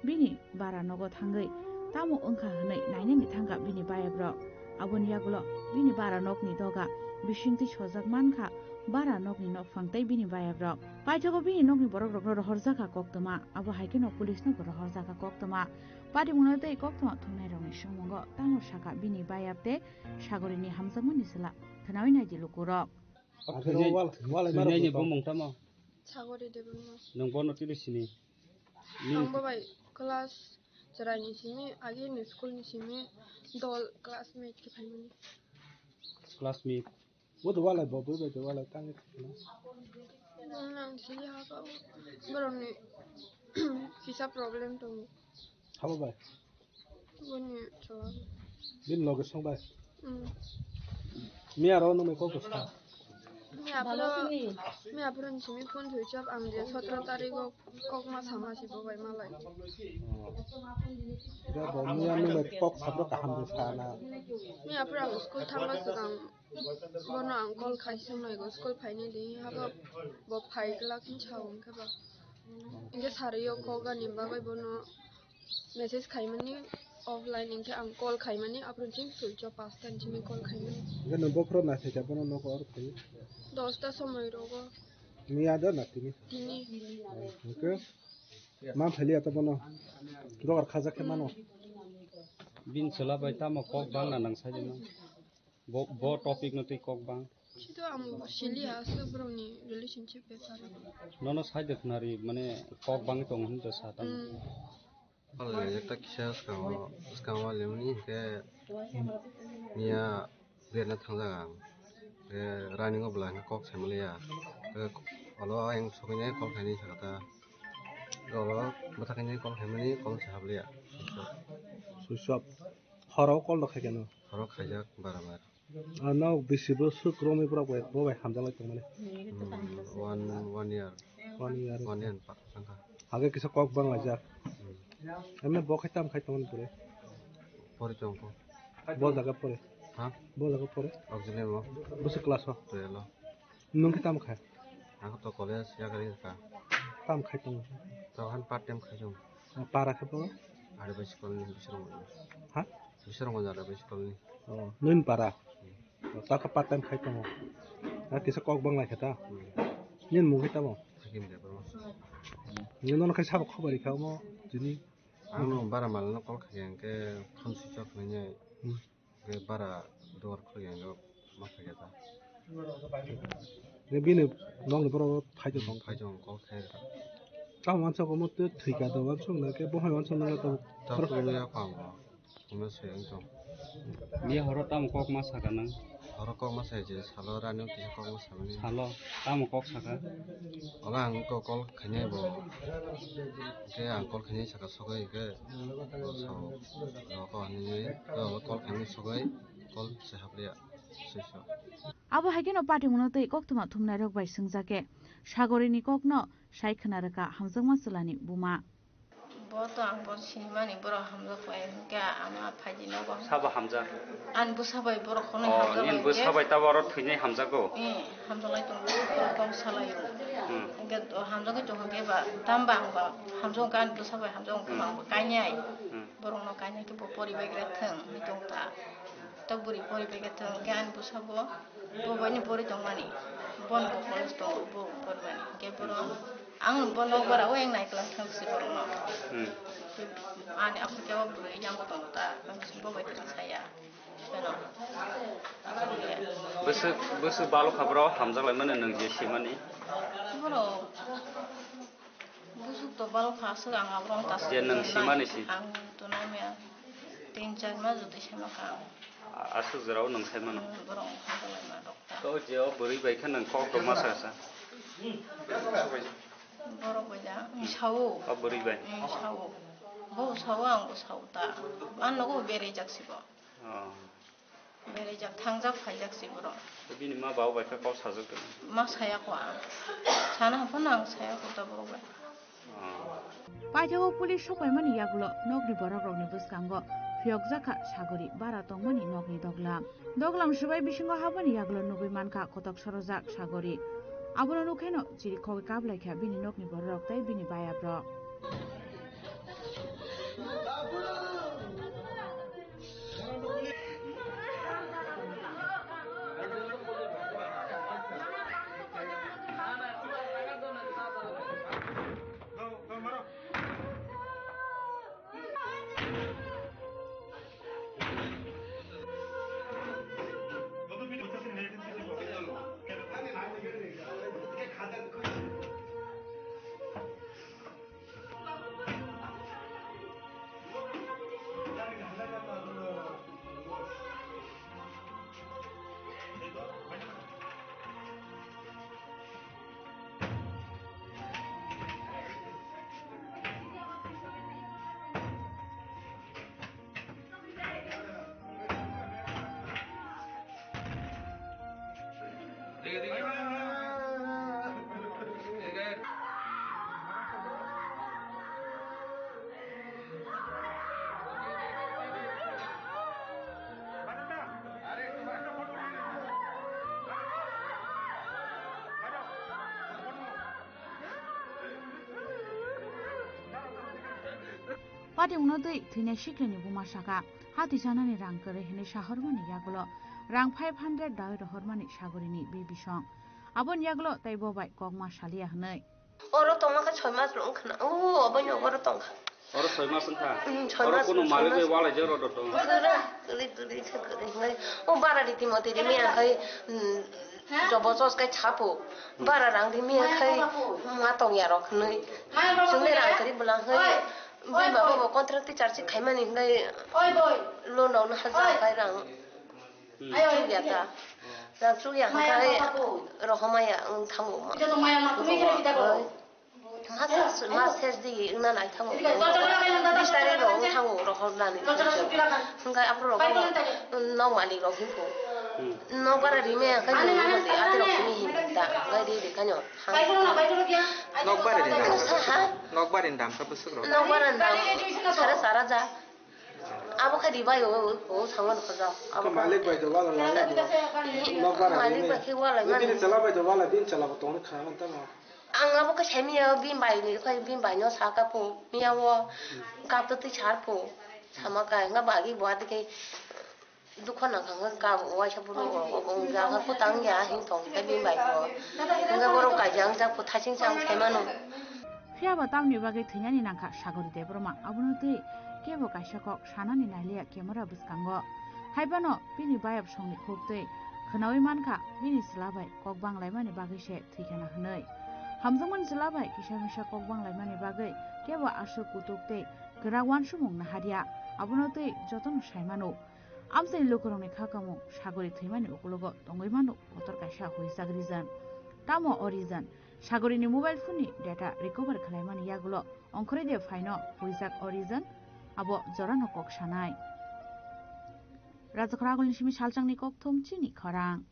bini bara nogo thangwi tamo wngkha hwnwi nainani thangkha bini bayabrok. Aboni yagulo bini bara nokni doga bisingtwi sojak mankha bara nokni nokphang tei bini bayabrok. Paithago bini nokni borokrokno rohorjakha koktwma, abo hai kheno police-no bo rohorjakha koktwma. Patimungno tei koktwma thumnairokni somongo tamo sakha bini bayap tei Sagorini hamjakmani sela khwnawi naidi lukurok. Akhirno wal-, walai maro thwinaini bumung tamo? Sagori Debbarma. Nwng bono tini sini? Ang bo bai class chwraini simi, agini school ni simi dol classmate khe phaimani. Classmate? Bo do walai bo, bo bai do walai tangwi thangna. Ang sili ha ka borokni kisa problem tongo. Habo bai? Boni chwla. Bini loge song bai? Mm. Miya ro nung mai kok sa? Miya phoro, miya phoro ni simi phone thwi chap ang je sotro tarikh o kok ma sama si bo bai malai. Oh. Ida bo miya nung mai kok sabro kaham de sa na. Miya phoro ang school thangma swkang bono ang call khai sung nai go school phaini di habo bo phai glak hin sa hwn khe ba. Inge sari o kok ani bagwi bono message khaimani offline, hinkhe ang call khaimani, aphuru chini switch off, pasta ni simi call khaimani. Hinkhe nwng bophuru naisai khe bono nogo oro phai? Dosta somoi rogo. Miya do na tini? Tini. Hinkhe ma phailiya to bono? Dogar khajak khe mano? Bini chwla bai tamo kok bangna nang sai de no? Bo, bo topic no twi kok bang. Chito ang sili aswk borokni relationship bepar. Nono side khwnari mane kok bangwi tongo hinwi sa tamo. Hmm. Wale ekta kisa swkango, swkango limni hinkhe miya berna thangjak ang. Hinkhe running o bwla hinkhe kok saimaliya. Hinkhe olo ayang sokwi nai kok khainai sakha ta. Olo bwthaknai kok khaimani kok se habliya. Switch off. Horo call rok khaikhe no? Horo khaijak bara bar. Ano bisi bwswk romwi borok bai, bo bai hamjaklai tongmani. Hmm, one, one year. One year. One year pa, tangkha. Hage kisa kok bang laijak. Hmm. Emne bo khai tam khai tongmani pore? Pori tongkho. Bo jaga pore? Ha? Bo jaga pore? Auxilium o. Bwswk class o? Twelve o. Nwng khe tamo kha? Ang to college yakarwi kha. Tamo khai tongo? Tamo han part time khai tongo. O, para khe bo? Ari bai school ni bisrong. Ha? Bisrong jar bai school ni. O, nwng para? Hmm. O, ta khe part time khai tongo. A kisa kok bang lai khe ta? Hmm. Nini mung khe tamo? Hakim de bro. Nini nono khai sabo khobor rikha omo tini? Ang no bara mal no call khai ang khe phone switch off nai. Hmm. Hwnkhe bara duar khulukya hwnkhe ma phaikha ta. Hwnkhe bini nokni borok phai tong. Phai tong, call khai kha. Tamo uansuk omo twi thwikha do uansuk nangkhe bo hai uansuk nangkhe tabuk. Ta phunukya kho ang bo. Phunukna se wng tong. Miya horo tamo kok ma sakha nang? Horo kok ma sai je, salo rani kisa kok ma samani. Salo, tamo kok sakha? Ola ang ko call khainai bo. Hwnkhe ang call khainai sakha sogwi hwnkhe. Bo sao, nogo hinwi, tei obo call khaimani sogwi call se hapliya, switch off. Abo hai kheno patimungno tei koktwma thumnairok bai swngjak khe, Sagorini kokno sai khwna rwkha hamjakma chwlani buma. Bo to ang bo sinimani borok hamjak bai hwnkhe ama phaidi nogo. Sabo hamjak? Ani bwsa bai borok khonwi hamjak bai hwnkhe. Oh, nini bwsa bai tabo oro thwinai hamjago? Eh, hamjaklai tongo, borok kok salaio. Hmm. Hwnkhe hamjagwi tongo hwnkhe ba, tamo ba ang ba hamjak hwnkhe ani bwsa bai hamjak hwnkhe ba ang bo kainai. Hmm. Borokno kainai khe bo poribai gra thwng hinwi tong ta. Ta bwrwi poribai gra thwng hwnkhe ani bwsa bo, bo baino pori tongmani. Bono bo college tongo, bo porimani. Hwnkhe borok ang bo nok bara o yang nai class thang si borokno. Hmm. Ani aswk khe o bwrwi yang bo tongo ta, bo bai khe saya. Bwswk, bwswk balokha bro, hamjaklaimani nwng je simani? Borok bwswk to balokha, aswk ang aborok ta. Je nwng simani si? Ang to nai maya tin char mas jotoi sima kha. A-, aswk jora o nwng sai mano? Hmm, borok hamjaklaima rok ta. To je o bwrwi bai khe nwng kok rok ma sa sa? Borok bai da, hmm, sao. O bwrwi bai? Hmm, sao. Bo sao, ang bo sao ta. Ang nogo berajak si bo. Oh. Beraijak, thangjak, phaijak si borok. Bini ma babu bai khe kok sajak tong? Ma saya kho ang. Sana haphano ang saya kho ta borok bai. Ah. Paithakgo police sok paimani yagulo nokni borok rokni bwskango phiyokjak kha Sagori bara tongmani nokni doglam. Doglam swbai bisingo habani yagulo nugwi mankha kotok sorojak Sagori. Abono nukhaino chiri khogwi kaplaikha bini nokni bororok tei bini bayabrok. Patimungno twi thwinai siklini buma saka, hati chanani rang kwrwi hwnwi sahormani yagulo rang five hundred dawi rohormani Sagorini bibisong. Aboni yagulo tei bo bai kokma saliya hwnwi. Oro tongma khe soi mas rok wngkha na. O, obo ni oro tongkha. Oro soi mas wngkha? Mm, soi mas, soi mas. Oro kuno malik bai walai jero do tong? Kwrwi, kwrwi, kwrwi, kwrwi, kwrwi. O bara riti moti rimi akhai, mm, jobo chos kai chapo. Bara rang rimi akhai, ma tong ya rok hnoi. Chwngni rang kwrwi bwlang hai. Bini baba bo contract teacher si khaimani hwnkhai loan rok no hajak khai rang. Hmm. Chukya ta. Rang chukya hwnkhai rohormaya wng thango ma. Mas, mas ses di wngna nai thango. Bis tarik rok wng thango rohornani. Hwnkhai aphuru rok nok malik rok hinko. Hmm. Nok bara rime hwnkhai nini hwnde ati rok hini hinda hwnkhai ri ri khanyo. Nok bara ni dam. Sa ha? Nok bara ni dam kha bwswk rok. Nok bara ni dam sare sara ja. Abo khe ribai o, o, o, thangmani khoja. Abo khe malik bai do wala lai. Ih, nok bara malik bai khe wala mani. Bini chwla bai do wala, bini chwla bo tongna kha man tamo. Ang abo khe sai miya, bini bai ni khe, bini bai no sa ka po, miya o, kap to twi sar po. Sama kai, nga bagi bo ati khe. Dukho nangkha wngkha, waisa borok rok wngkha, wngkha kwtang ya, hing tong khe bini bai bo. Hingkhe borok kaijak wngjak, kwthai sing chang sai mano. Phiya ba tamni bagwi thwinani nangkha Sagori Debbarma, abono twi kebo kaisa kok sanani nailiya camera bwskango. Haiphano bini bayap songni khuk twi khwnawi mankha bini chwla bai kok banglaimani bagwi se thwikhana hwnwi. Hamjakmani chwla bai kisa misa kok banglaimani bagwi kebo aswk kutuk tei kwrak uansukmung naharya, abono twi jotono sai mano. Amchaini lukurokni kha kamung Sagori thwimani ukologo tongwi mano kotor kaisa huijak region. Tamo o region Sagorini mobile phone ni data recover khwlaimani yagulo ongkhorwi de phaino huijak o region, abo jorano kok sanai. Rajakhor agulni simi salchangni kokthum chini khorang.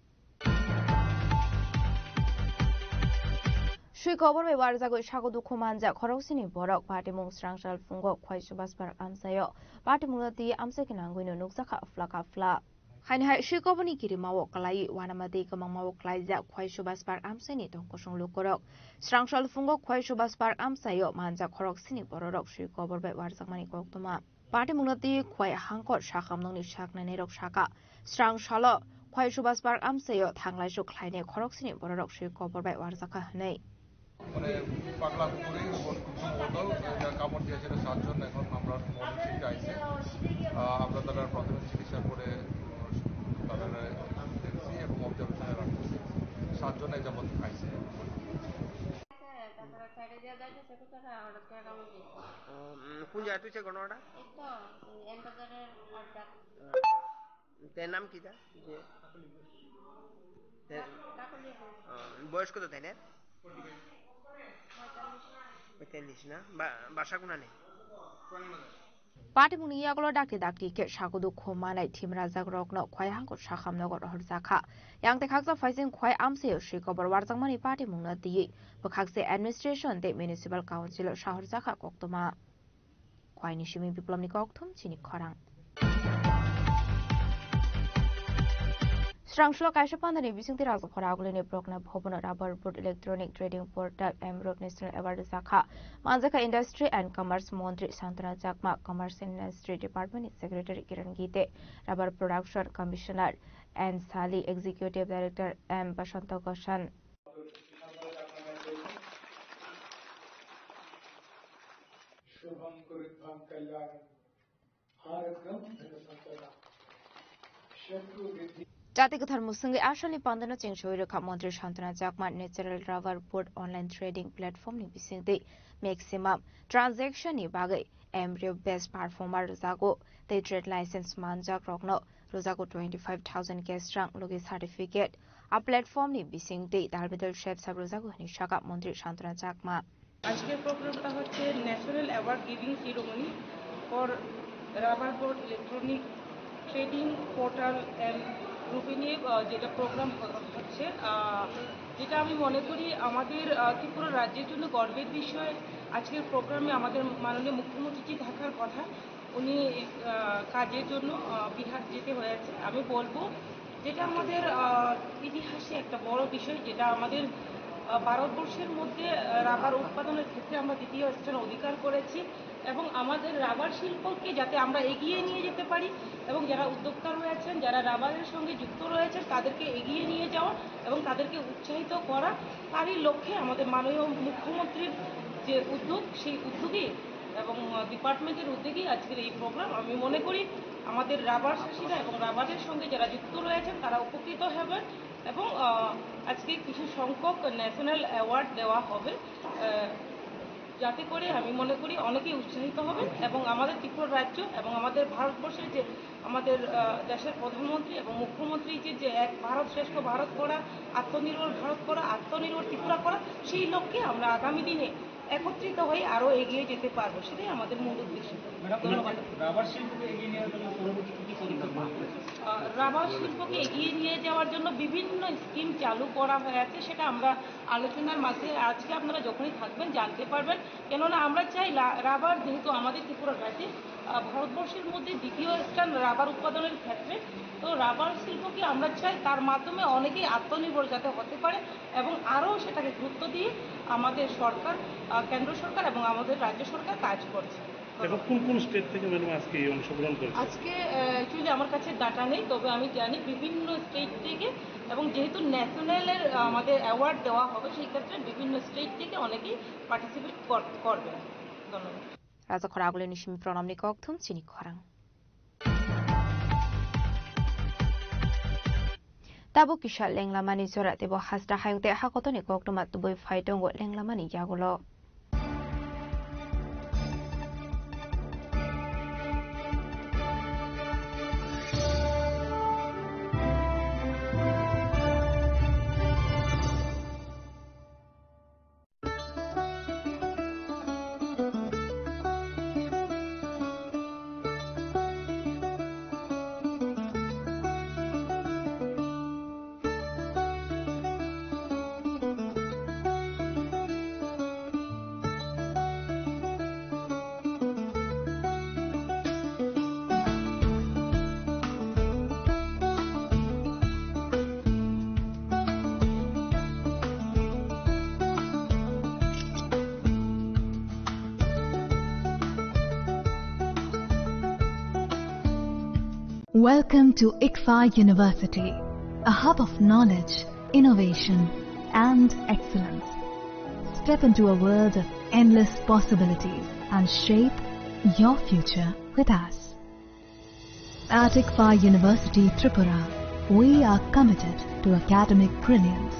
Swi kobor bai warjagwi sago dukhu manjak khoroksini borok. Patimung srangsal phungo Khwai Subas Park amchaio patimungno twi amchai khe nangwino nukjakha phlaka phlak. Haini hai swi koborni kirimao kwlaiwi uanama tei kwmangmao kwlaijak Khwai Subas Park amchaini tongkosong lukurok. Srangsal phungo Khwai Subas Park amchaio manjak khoroksini bororok swi kobor bai warjakmani koktwma. Patimungno twi Khwai hangkor sakhamnokni sak nainairok saka, srang salo Khwai Subas Park amchaio thanglaisu khlainai khoroksini bororok swi kobor bai warjakha hwnwi. মানে পাগলা কুকুরে সম্ভবত এটা কামড় দিয়েছিল সাতজন, এখন আমরা মর্নিং শিফটে আইছে। আহ, আমরা তারা প্রাথমিক চিকিৎসার পরে, উম, তারা দেখছি এবং অবজারভেশনে রাখছি। সাতজন এই যাবত আইছে। তারপরে ছেড়ে দিয়ে যাইতেছে কোথায়, হঠাৎ করে কামড় দিয়েছে। ও, উম, কোন জায়গায় হয়েছে ঘটনাটা? এই তো, এই এম বাজারের আড্ডা। তে নাম কি তা? যে তে, কাকলি। আহ, বয়স কত তাইলে? পঁয়তাল্লিশ। পঁয়তাল্লিশ না? বা-, বাসা কোনানে? Patimungni yagulo dakti dakti khe sago dukhu manai thimrajak rokno Khwai hangkor sakham nogo rohorjakha. Yang tei khaksa phaising Khwai amchaio swi kobor warjakmani patimungno twiwi bwkhakse administration tei municipal council o sahorjakha koktwma. Khwaini simi Biplomni kokthum chini khorang. Srangsulo kaisa pandani bisingtwi Rajapara agulini Prokna Bhavan Rubber Board Electronic Trading Portal M Road National Award rwjakha. Manjakha Industry and Commerce Montri Santana Chakma, Commerce and Industry Department ni Secretary Kiran Gite, Rubber Production Commissioner N Sali, Executive Director M Basanta Goshan. शुभं कुरुध्वं कल्याणं आरोग्यं धनसम्पदा। शत्रु विद्धि Jati kwthar musungwi asalni pandano chengsowi rwkha Montri Santana Chakma Natural Rubber Board online trading platform ni bisingtwi maximum transaction ni bagwi embryo best performer rwjago tei trade license manjak rokno rwjago twenty five thousand cash rang logi certificate. A platform ni bisingtwi dalbidal sep sap rwjago hwnwi sakha Montri Santana Chakma. আজকের প্রোগ্রামটা হচ্ছে national award giving ceremony for rubber board electronic trading portal and RuPay নিয়ে, আহ, যেটা প্রোগ্রাম হ-, হচ্ছে, আহ, যেটা আমি মনে করি আমাদের, আহ, ত্রিপুরা রাজ্যের জন্য গর্বের বিষয়। আজকের প্রোগ্রামে আমাদের মাননীয় মুখ্যমন্ত্রীজি থাকার কথা, উনি, আহ, কাজের জন্য, আহ, বিহার যেতে হয়েছে। আমি বলবো যেটা আমাদের, আহ, ইতিহাসে একটা বড় বিষয়, যেটা আমাদের, আহ, ভারতবর্ষের মধ্যে, আহ, রাবার উৎপাদনের ক্ষেত্রে আমরা দ্বিতীয় স্থান অধিকার করেছি এবং আমাদের রাবার শিল্পকে যাতে আমরা এগিয়ে নিয়ে যেতে পারি এবং যারা উদ্যোক্তা রয়েছেন, যারা রাবারের সঙ্গে যুক্ত রয়েছেন, তাদেরকে এগিয়ে নিয়ে যাওয়া এবং তাদেরকে উৎসাহিত করা, তারই লক্ষ্যে আমাদের মাননীয় মুখ্যমন্ত্রীর যে উদ্যোগ, সেই উদ্যোগেই এবং, আহ, ডিপার্টমেন্টের উদ্যোগেই আজকের এই প্রোগ্রাম। আমি মনে করি আমাদের রাবার চাষিরা এবং রাবারের সঙ্গে যারা যুক্ত রয়েছেন তারা উপকৃত হবেন এবং, আহ, আজকে কিছু সংখ্যক ন্যাশনাল অ্যাওয়ার্ড দেওয়া হবে, আহ, যাতে করে আমি মনে করি অনেকেই উৎসাহিত হবেন এবং আমাদের ত্রিপুরা রাজ্য এবং আমাদের ভারতবর্ষের যে আমাদের, আহ, দেশের প্রধানমন্ত্রী এবং মুখ্যমন্ত্রী যে, যে এক ভারত শ্রেষ্ঠ ভারত করা, আত্মনির্ভর ভারত করা, আত্মনির্ভর ত্রিপুরা করা, সেই লক্ষ্যে আমরা আগামী দিনে একত্রিত হয়ে আরো এগিয়ে যেতে পারবো, সেটাই আমাদের মূল উদ্দেশ্য। ম্যাডাম, ধন্যবাদ। রাবার শিল্পকে এগিয়ে নেওয়ার জন্য পরবর্তী কি কি পদক্ষেপ নেওয়া হয়েছে? আহ, রাবার শিল্পকে এগিয়ে নিয়ে যাওয়ার জন্য বিভিন্ন স্কিম চালু করা হয়েছে, সেটা আমরা আলোচনার মাঝে আজকে আপনারা যখনই থাকবেন জানতে পারবেন। কেননা আমরা চাই লা-, রাবার যেহেতু আমাদের ত্রিপুরা রাজ্যে, আহ, ভারতবর্ষের মধ্যে দ্বিতীয় স্থান রাবার উৎপাদনের ক্ষেত্রে, তো রাবার শিল্পকে আমরা চাই তার মাধ্যমে অনেকেই আত্মনির্ভর যাতে হতে পারে এবং আরও সেটাকে গুরুত্ব দিয়ে আমাদের সরকার, আহ, কেন্দ্র সরকার এবং আমাদের রাজ্য সরকার কাজ করছে। এবং কোন কোন স্টেট থেকে ম্যাডাম আজকে এই অংশগ্রহণ করেছে? আজকে, আহ, actually আমার কাছে ডাটা নেই, তবে আমি জানি বিভিন্ন স্টেট থেকে, এবং যেহেতু ন্যাশনালের, আহ, আমাদের অ্যাওয়ার্ড দেওয়া হবে, সেই ক্ষেত্রে বিভিন্ন স্টেট থেকে অনেকেই পার্টিসিপেট করবেন। ধন্যবাদ। Raja khorang agulini simi pranamni kokthum chini khorang. Tabuk kisa lenglamani jora teibo hasta hayung tei hakotoni koktwma tubui phai tongo lenglamani yagulo. Welcome to ICFAI University, a hub of knowledge, innovation, and excellence. Step into a world of endless possibilities and shape your future with us. At ICFAI University Tripura, we are committed to academic brilliance.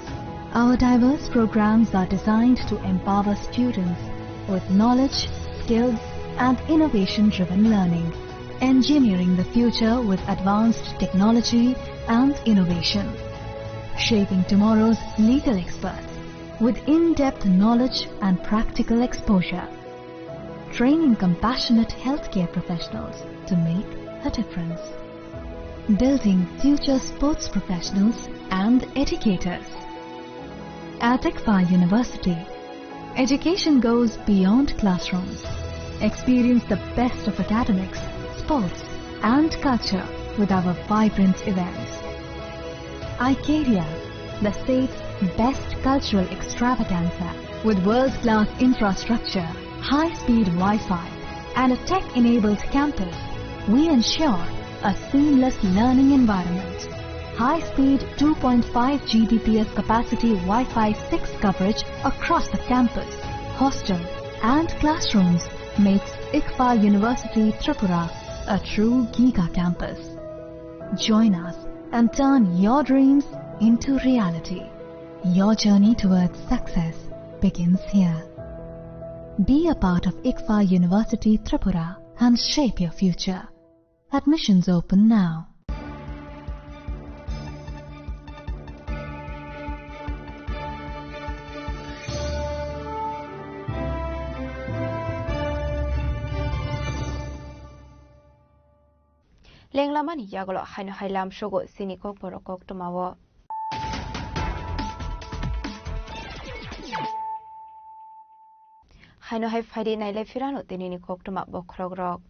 Our diverse programs are designed to empower students with knowledge, skills, and innovation-driven learning, engineering the future with advanced technology and innovation, shaping tomorrow's legal experts with in-depth knowledge and practical exposure. Training compassionate healthcare professionals to make a difference. Building future sports professionals and educators. At ICFAR University, education goes beyond classrooms. Experience the best of academics, sports, and culture with our vibrant events. Icaria, the state's best cultural extravaganza, with world-class infrastructure, high-speed Wi-Fi, and a tech-enabled campus, we ensure a seamless learning environment. High-speed two point five G B P S capacity Wi-Fi six coverage across the campus, hostel, and classrooms makes ICFAR University Tripura a true giga campus. Join us and turn your dreams into reality. Your journey towards success begins here. Be a part of ICFAR University Tripura and shape your future. Admissions open now. Lenglamani yagulo haino hai lamsogo chini kokborok koktwmao. Haino hai phaidi nailai phirano tinini koktwma bokhorokrok.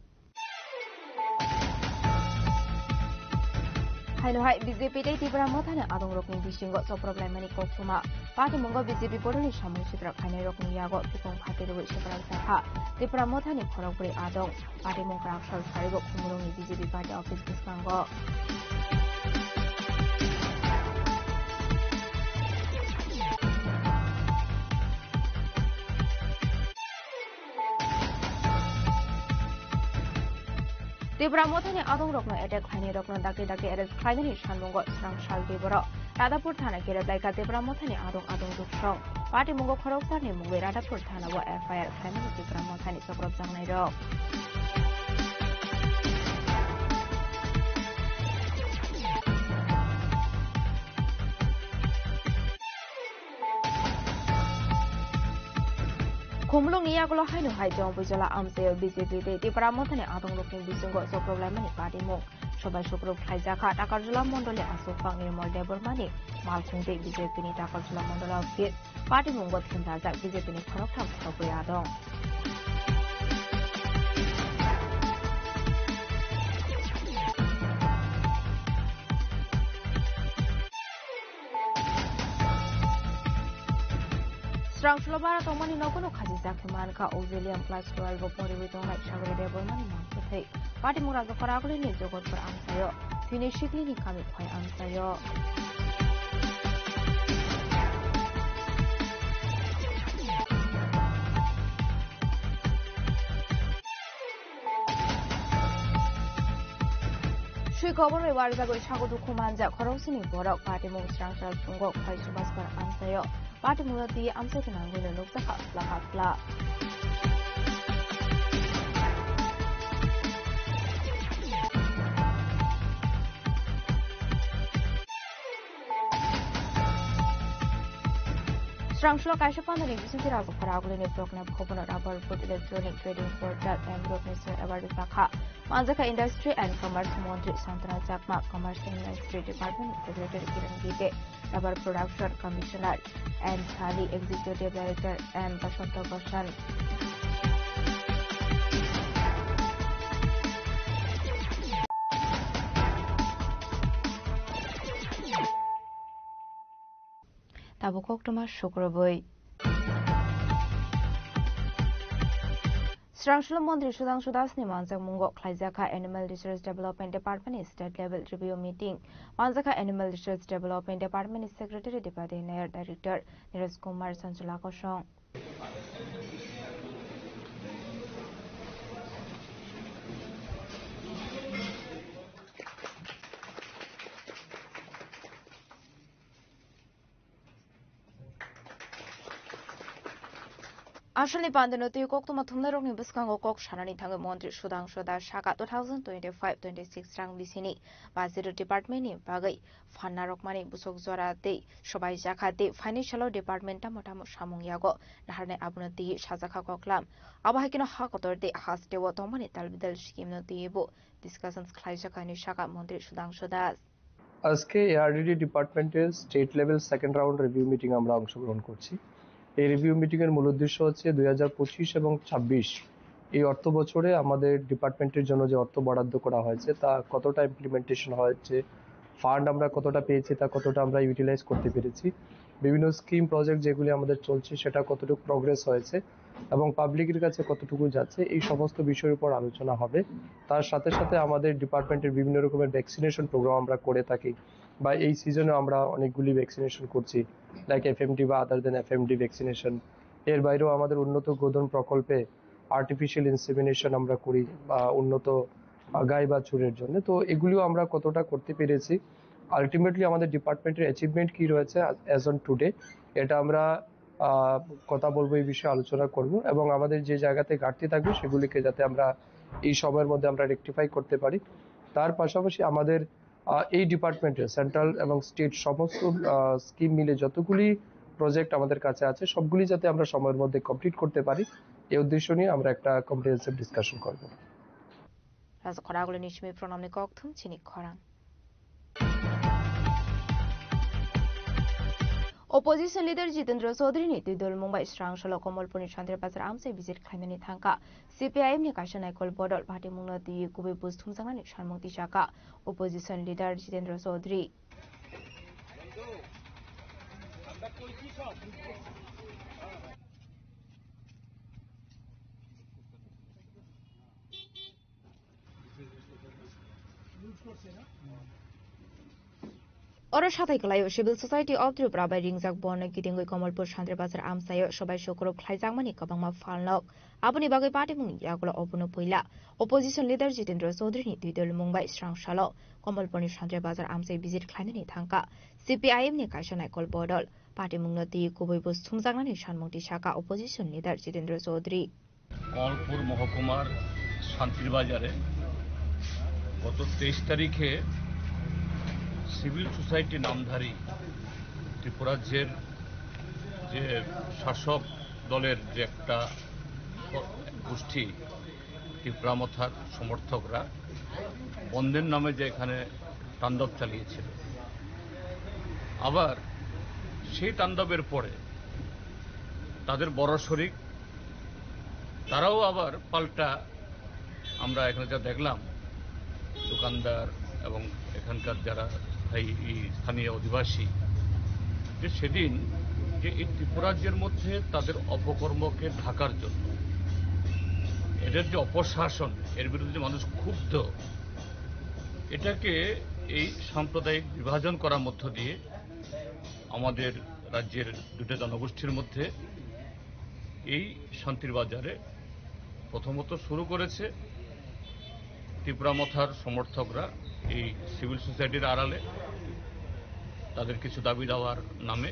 Haino hai B J P tei Tipra Mothani adongrokni bisingo choprok laimani koktwma. Patimungo B J P bodolni samung sitrak khainairokni yago bikong phatirwi siprak jakha Tipra Mothani khorokbrwi adong. Patimung kwrak sal sarigo Khumulwngni B J P party office bwskango. Tipra Mothani adongrokno attack khlainairokno dakti dakti arrest khlainani sanmungo srang sal twi borok. Radhapur thana kerep laikha Tipra Mothani adong adong duksong. Patimungo khoroksarni mungwi Radhapur thanao F I R khlaimani Tipra Mothani chokrop changnairok. Khumulwngni yagulo haino hai Jompuijala amchaio B J P tei Tipra Mothani adongrokni bisingo chokrok laimani patimung. Sobai sukruk khlaijakha Takarjala mondoli aswkphang Nirmal Debbarmani malkhung tei B J P ni Takarjala mondoli office. Patimungo themrajak B J P ni khoroktham khorokbrwi adong. Srangsulo bara tongmani nogono khajijak khe mankha Auxilium class twelve o poriwi tongnai Sagori Debbarmani mangkwthwi. Patimura Jokharagulini Jogotpur amchaio, thwini siklini kami khoi amchaio. Swi koborwi warjagwi sago dukhu manjak khoroksini borok patimung srangsa sungo khoi Subhaskar amchaio. Patimungno twi amchai gwnangwino nukjakha phlakha phlak. Srangsulo kaisa pandani bisingtwi Rajapara agulini Prokna Bhavan o Rubber Board Electronic Trading Portal M Road ni sir award rijak kha. Manjakha Industry and Commerce Montri Santana Chakma, Commerce and Industry Department ni Secretary Kiran Gite, Rubber Production Commissioner M Sali, Executive Director M Basanta Goshan. Tabuk koktwma sukrubwi. Srangsulo Montri Sudhangshu Das ni manjakmungo khlaijakha Animal Resource Development Department ni State Level Review Meeting. Manjakha Animal Resource Development Department ni Secretary Dipati Nair, Director Niraj Kumar Sanchula kosong. Asalni pandino twi koktwma thumnairokni bwskango kok sanani thangwi Montri Sudhangshu Das saka two thousand twenty-five twenty-six rang bisini budget department ni bagwi phanna rokmani bwswk jora tei sobai jakha tei financial department tamo tamo samung yago naharnai abono twi sajakha koklam. Abo hai kheno ha kotor tei hasteo tongmani talbidal scheme no twibo discussions khlaijakha hinwi saka Montri Sudhangshu Das. আজকে এআরডিডি ডিপার্টমেন্টের state level second round review meeting আমরা অংশগ্রহণ করছি। এই review meeting এর মূল উদ্দেশ্য হচ্ছে দুই হাজার পঁচিশ এবং ছাব্বিশ এই অর্থ বছরে আমাদের ডিপার্টমেন্টের জন্য যে অর্থ বরাদ্দ করা হয়েছে তা কতটা ইমপ্লিমেন্টেশন হয়েছে, ফান্ড আমরা কতটা পেয়েছি, তা কতটা আমরা ইউটিলাইজ করতে পেরেছি, বিভিন্ন স্কিম প্রজেক্ট যেগুলি আমাদের চলছে সেটা কতটুকু প্রোগ্রেস হয়েছে এবং পাবলিকের কাছে কতটুকু যাচ্ছে, এই সমস্ত বিষয়ের উপর আলোচনা হবে। তার সাথে সাথে আমাদের ডিপার্টমেন্টের বিভিন্ন রকমের ভ্যাকসিনেশন প্রোগ্রাম আমরা করে থাকি, বা এই সিজনে আমরা অনেকগুলি ভ্যাকসিনেশন করছি, লাইক এফএমডি বা আদার দেন এফএমডি ভ্যাকসিনেশন। এর বাইরেও আমাদের উন্নত গোধন প্রকল্পে আর্টিফিশিয়াল ইনসেমিনেশন আমরা করি, বা উন্নত আহ, গাই বাছুরের জন্য। তো এগুলিও আমরা কতটা করতে পেরেছি, আলটিমেটলি আমাদের ডিপার্টমেন্টের অ্যাচিভমেন্ট কি রয়েছে অ্যাজ অন টুডে, এটা আমরা আহ, কথা বলবো, এই বিষয়ে আলোচনা করব এবং আমাদের যে জায়গাতে ঘাটতি থাকবে সেগুলিকে যাতে আমরা এই সময়ের মধ্যে আমরা রেকটিফাই করতে পারি। তার পাশাপাশি আমাদের আহ, এই ডিপার্টমেন্টের সেন্ট্রাল এবং স্টেট সমস্ত আহ, স্কিম মিলে যতগুলি প্রজেক্ট আমাদের কাছে আছে, সবগুলি যাতে আমরা সময়ের মধ্যে কমপ্লিট করতে পারি, এই উদ্দেশ্য নিয়ে আমরা একটা কম্প্রিহেন্সিভ ডিসকাশন করব। Raja Khoragulini simi pronamni kokthum chini khorang. Opposition leader Jitendra Chaudhary ni twi dol mungbai srang salo Komolpurni Santri Bazar amchai visit khlainani thangkha. C P I M ni kaisa naikol bodol party mungno twi kubui buj thumjaknani sanmung twijaka opposition leader Jitendra Chaudhary. Oro satai kwlaio Civil Society of Tripura bai ringjak borno kitingwi Komolpur Santri Bazar amchaio sobai sukurub khlaijakmani kwbangma phalnok. Aboni bagwi patimungni yagulo obono puila opposition leader Jitendra Chaudhary ni twi dol mungbai srang salo Komolpurni Santri Bazar amchai visit khlainani thangkha. C P I M ni kaisa naikol bodol patimungno twi kubui buj thumjaknani sanmung twijaka opposition leader Jitendra Chaudhary. Kamalpur মহকুমার শান্তির বাজারে গত তেইশ তারিখে civil society নামধারী ত্রিপুরাজ্যের যে শাসক দলের যে একটা গোষ্ঠী, ত্রিপুরা মথার সমর্থকরা বন্ধের নামে যে এখানে তাণ্ডব চালিয়েছিল, আবার সেই তাণ্ডবের পরে তাদের বড় শরিক তারাও আবার পাল্টা, আমরা এখানে যা দেখলাম, দোকানদার এবং এখানকার যারা স্থায়ী, এই স্থানীয় অধিবাসী, যে সেদিন যে এই ত্রিপুরাজ্যের মধ্যে তাদের অপকর্মকে ঢাকার জন্য, এদের যে অপশাসন, এর বিরুদ্ধে যে মানুষ ক্ষুব্ধ, এটাকে এই সাম্প্রদায়িক বিভাজন করার মধ্য দিয়ে আমাদের রাজ্যের দুটো জনগোষ্ঠীর মধ্যে এই শান্তির বাজারে প্রথমত শুরু করেছে ত্রিপুরা মথার সমর্থকরা এই সিভিল সোসাইটির আড়ালে তাদের কিছু দাবি দাওয়ার নামে।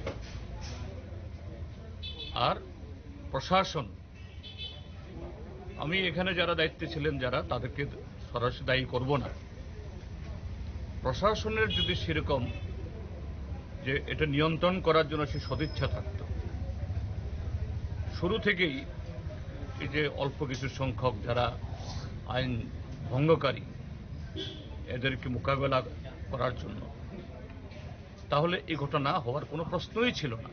আর প্রশাসন, আমি এখানে যারা দায়িত্বে ছিলেন, যারা, তাদেরকে সরাসরি দায়ী করব না। প্রশাসনের যদি সেরকম যে এটা নিয়ন্ত্রণ করার জন্য সে সদিচ্ছা থাকত, শুরু থেকেই এই যে অল্প কিছু সংখ্যক যারা আইন ভঙ্গকারী, এদেরকে মোকাবেলা করার জন্য, তাহলে এই ঘটনা হওয়ার কোনো প্রশ্নই ছিল না।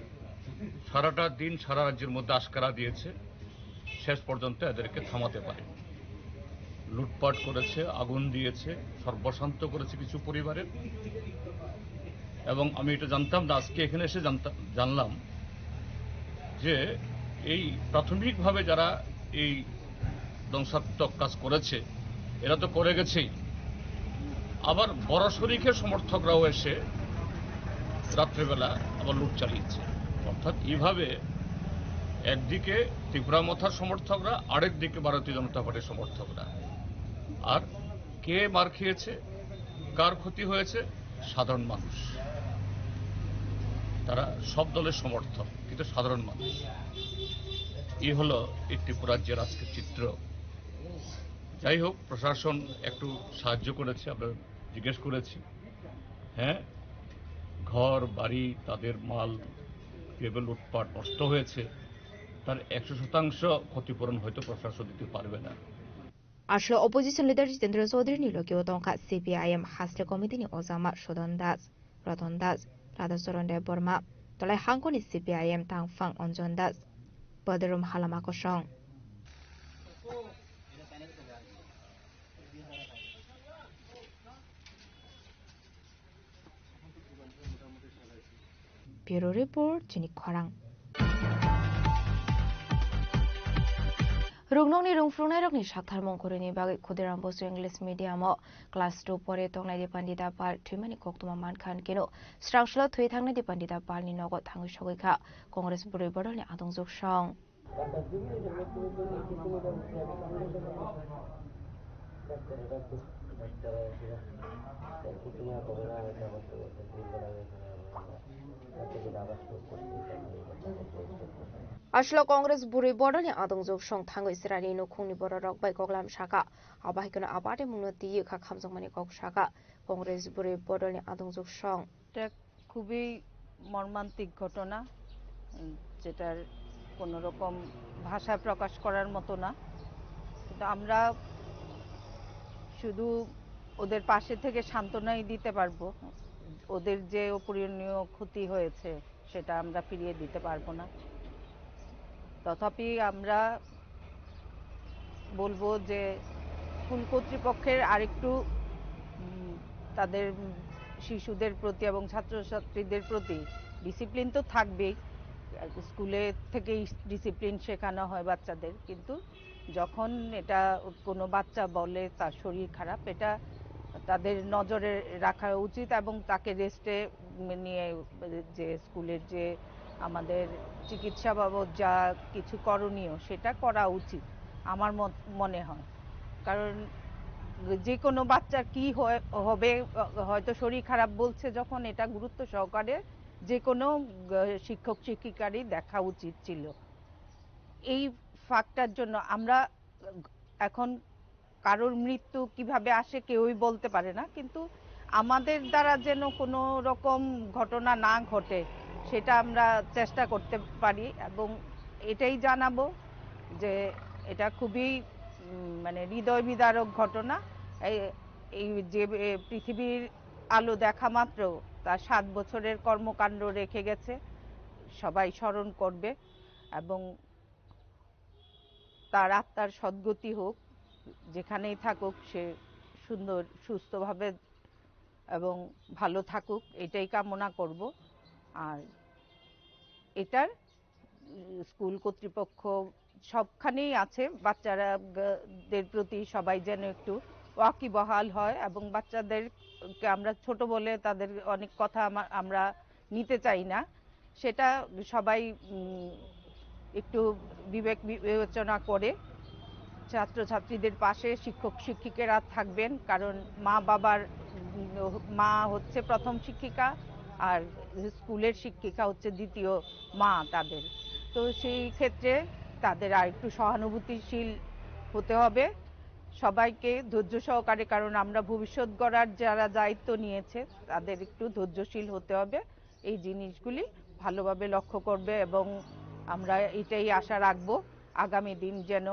সারাটা দিন সারা রাজ্যের মধ্যে আশকারা দিয়েছে, শেষ পর্যন্ত এদেরকে থামাতে পারেনি। লুটপাট করেছে, আগুন দিয়েছে, সর্বশান্ত করেছে কিছু পরিবারের। এবং আমি এটা জানতাম না, আজকে এখানে এসে জানতাম, জানলাম যে এই প্রাথমিকভাবে যারা এই ধ্বংসাত্মক কাজ করেছে, এরা তো করে গেছেই, আবার বড় শরিকের সমর্থকরাও এসে রাত্রেবেলা আবার লুট চালিয়েছে। অর্থাৎ এইভাবে একদিকে ত্রিপুরা মথার সমর্থকরা, আরেক দিকে ভারতীয় জনতা পার্টির সমর্থকরা। আর কে মার খেয়েছে, কার ক্ষতি হয়েছে? সাধারণ মানুষ। তারা সব দলের সমর্থক, কিন্তু সাধারণ মানুষ। এই হলো এই ত্রিপুরার যে রাজকীয় চিত্র। যাই হোক, প্রশাসন একটু সাহায্য করেছে, আমরা জিজ্ঞেস করেছি। হ্যাঁ, ঘর বাড়ি, তাদের মাল, কেবল লুটপাট নষ্ট হয়েছে, তার একশো শতাংশ ক্ষতিপূরণ হয়তো প্রশাসন দিতে পারবে না। Aswk opposition leader Jitendra Chaudhary ni logi o tongkha C P I M Hasle Committee ni ojama Sudon Das, Raton Das, Radhacharan Debbarma, Tolai Hangkoni C P I M tangphang Anjan Das, Badarum Halama Kosong. Bureau Report, Chini Khorang. Ruknokni rungphrunairokni saktharmung kwrwini bagwi Khudiram Basu English Medium-o class two pore tongnai Dipandita Pal thwimani koktwma mankha hinkhe no srangsulo thwi thangnai Dipandita Palni nogo thangwi sogwi kha Congress bwrwi bodolni adongjwk song. Aswk Congress bwrwi bodolni adongjwk song thangwi chwraini nukhungni bororok bai koklam sakha. Abo hai kheno a party mungno twiwi kha khamjakmani kok sakha Congress bwrwi bodolni adongjwk song. এটা খুবই মর্মান্তিক ঘটনা, উম, যেটার কোনো রকম ভাষায় প্রকাশ করার মতো না। কিন্তু আমরা শুধু ওদের পাশে থেকে সান্ত্বনাই দিতে পারবো, ওদের যে অপূরণীয় ক্ষতি হয়েছে সেটা আমরা ফিরিয়ে দিতে পারবো না। তথাপি আমরা বলবো যে স্কুল কর্তৃপক্ষের আরেকটু, উম, তাদের শিশুদের প্রতি এবং ছাত্রছাত্রীদের প্রতি ডিসিপ্লিন তো থাকবেই, স্কুলে থেকেই ডিসিপ্লিন শেখানো হয় বাচ্চাদের, কিন্তু যখন এটা কোনো বাচ্চা বলে তার শরীর খারাপ, এটা তাদের নজরে রাখা উচিত এবং তাকে রেস্টে নিয়ে যে স্কুলের যে আমাদের চিকিৎসা বাবদ যা কিছু করণীয় সেটা করা উচিত আমার মত-, মনে হয়। কারণ যে কোনো বাচ্চার কি হয়, হবে, হয়তো শরীর খারাপ বলছে যখন, এটা গুরুত্ব সহকারে যে কোনো, আহ, শিক্ষক শিক্ষিকারই দেখা উচিত ছিল। এই ফাঁকটার জন্য আমরা এখন কারোর মৃত্যু কিভাবে আসে কেউই বলতে পারে না, কিন্তু আমাদের দ্বারা যেন কোনো রকম ঘটনা না ঘটে সেটা আমরা চেষ্টা করতে পারি এবং এটাই জানাবো যে এটা খুবই, উম, মানে হৃদয় বিদারক ঘটনা। এই, এই যে, এ, পৃথিবীর আলো দেখা মাত্র তার সাত বছরের কর্মকাণ্ড রেখে গেছে, সবাই স্মরণ করবে এবং তার আত্মার সদ্গতি হোক, যেখানেই থাকুক সে সুন্দর সুস্থভাবে এবং ভালো থাকুক, এটাই কামনা করব। আর এটার, উম, স্কুল কর্তৃপক্ষ সবখানেই আছে, বাচ্চারা গ-, দের প্রতি সবাই যেন একটু ওয়াকিবহাল হয় এবং বাচ্চাদেরকে আমরা ছোট বলে তাদের অনেক কথা আমা-, আমরা নিতে চাই না, সেটা সবাই, উম, একটু বিবেক বিবেচনা করে ছাত্রছাত্রীদের পাশে শিক্ষক শিক্ষিকারা থাকবেন, কারণ মা বাবার, উম, মা হচ্ছে প্রথম শিক্ষিকা, আর স্কুলের শিক্ষিকা হচ্ছে দ্বিতীয় মা তাদের। তো সেই ক্ষেত্রে তাদের আর একটু সহানুভূতিশীল হতে হবে সবাইকে ধৈর্য সহকারে, কারণ আমরা ভবিষ্যৎ গড়ার যারা দায়িত্ব নিয়েছে তাদের একটু ধৈর্যশীল হতে হবে। এই জিনিসগুলি ভালোভাবে লক্ষ্য করবে এবং আমরা এটাই আশা রাখবো আগামী দিন যেন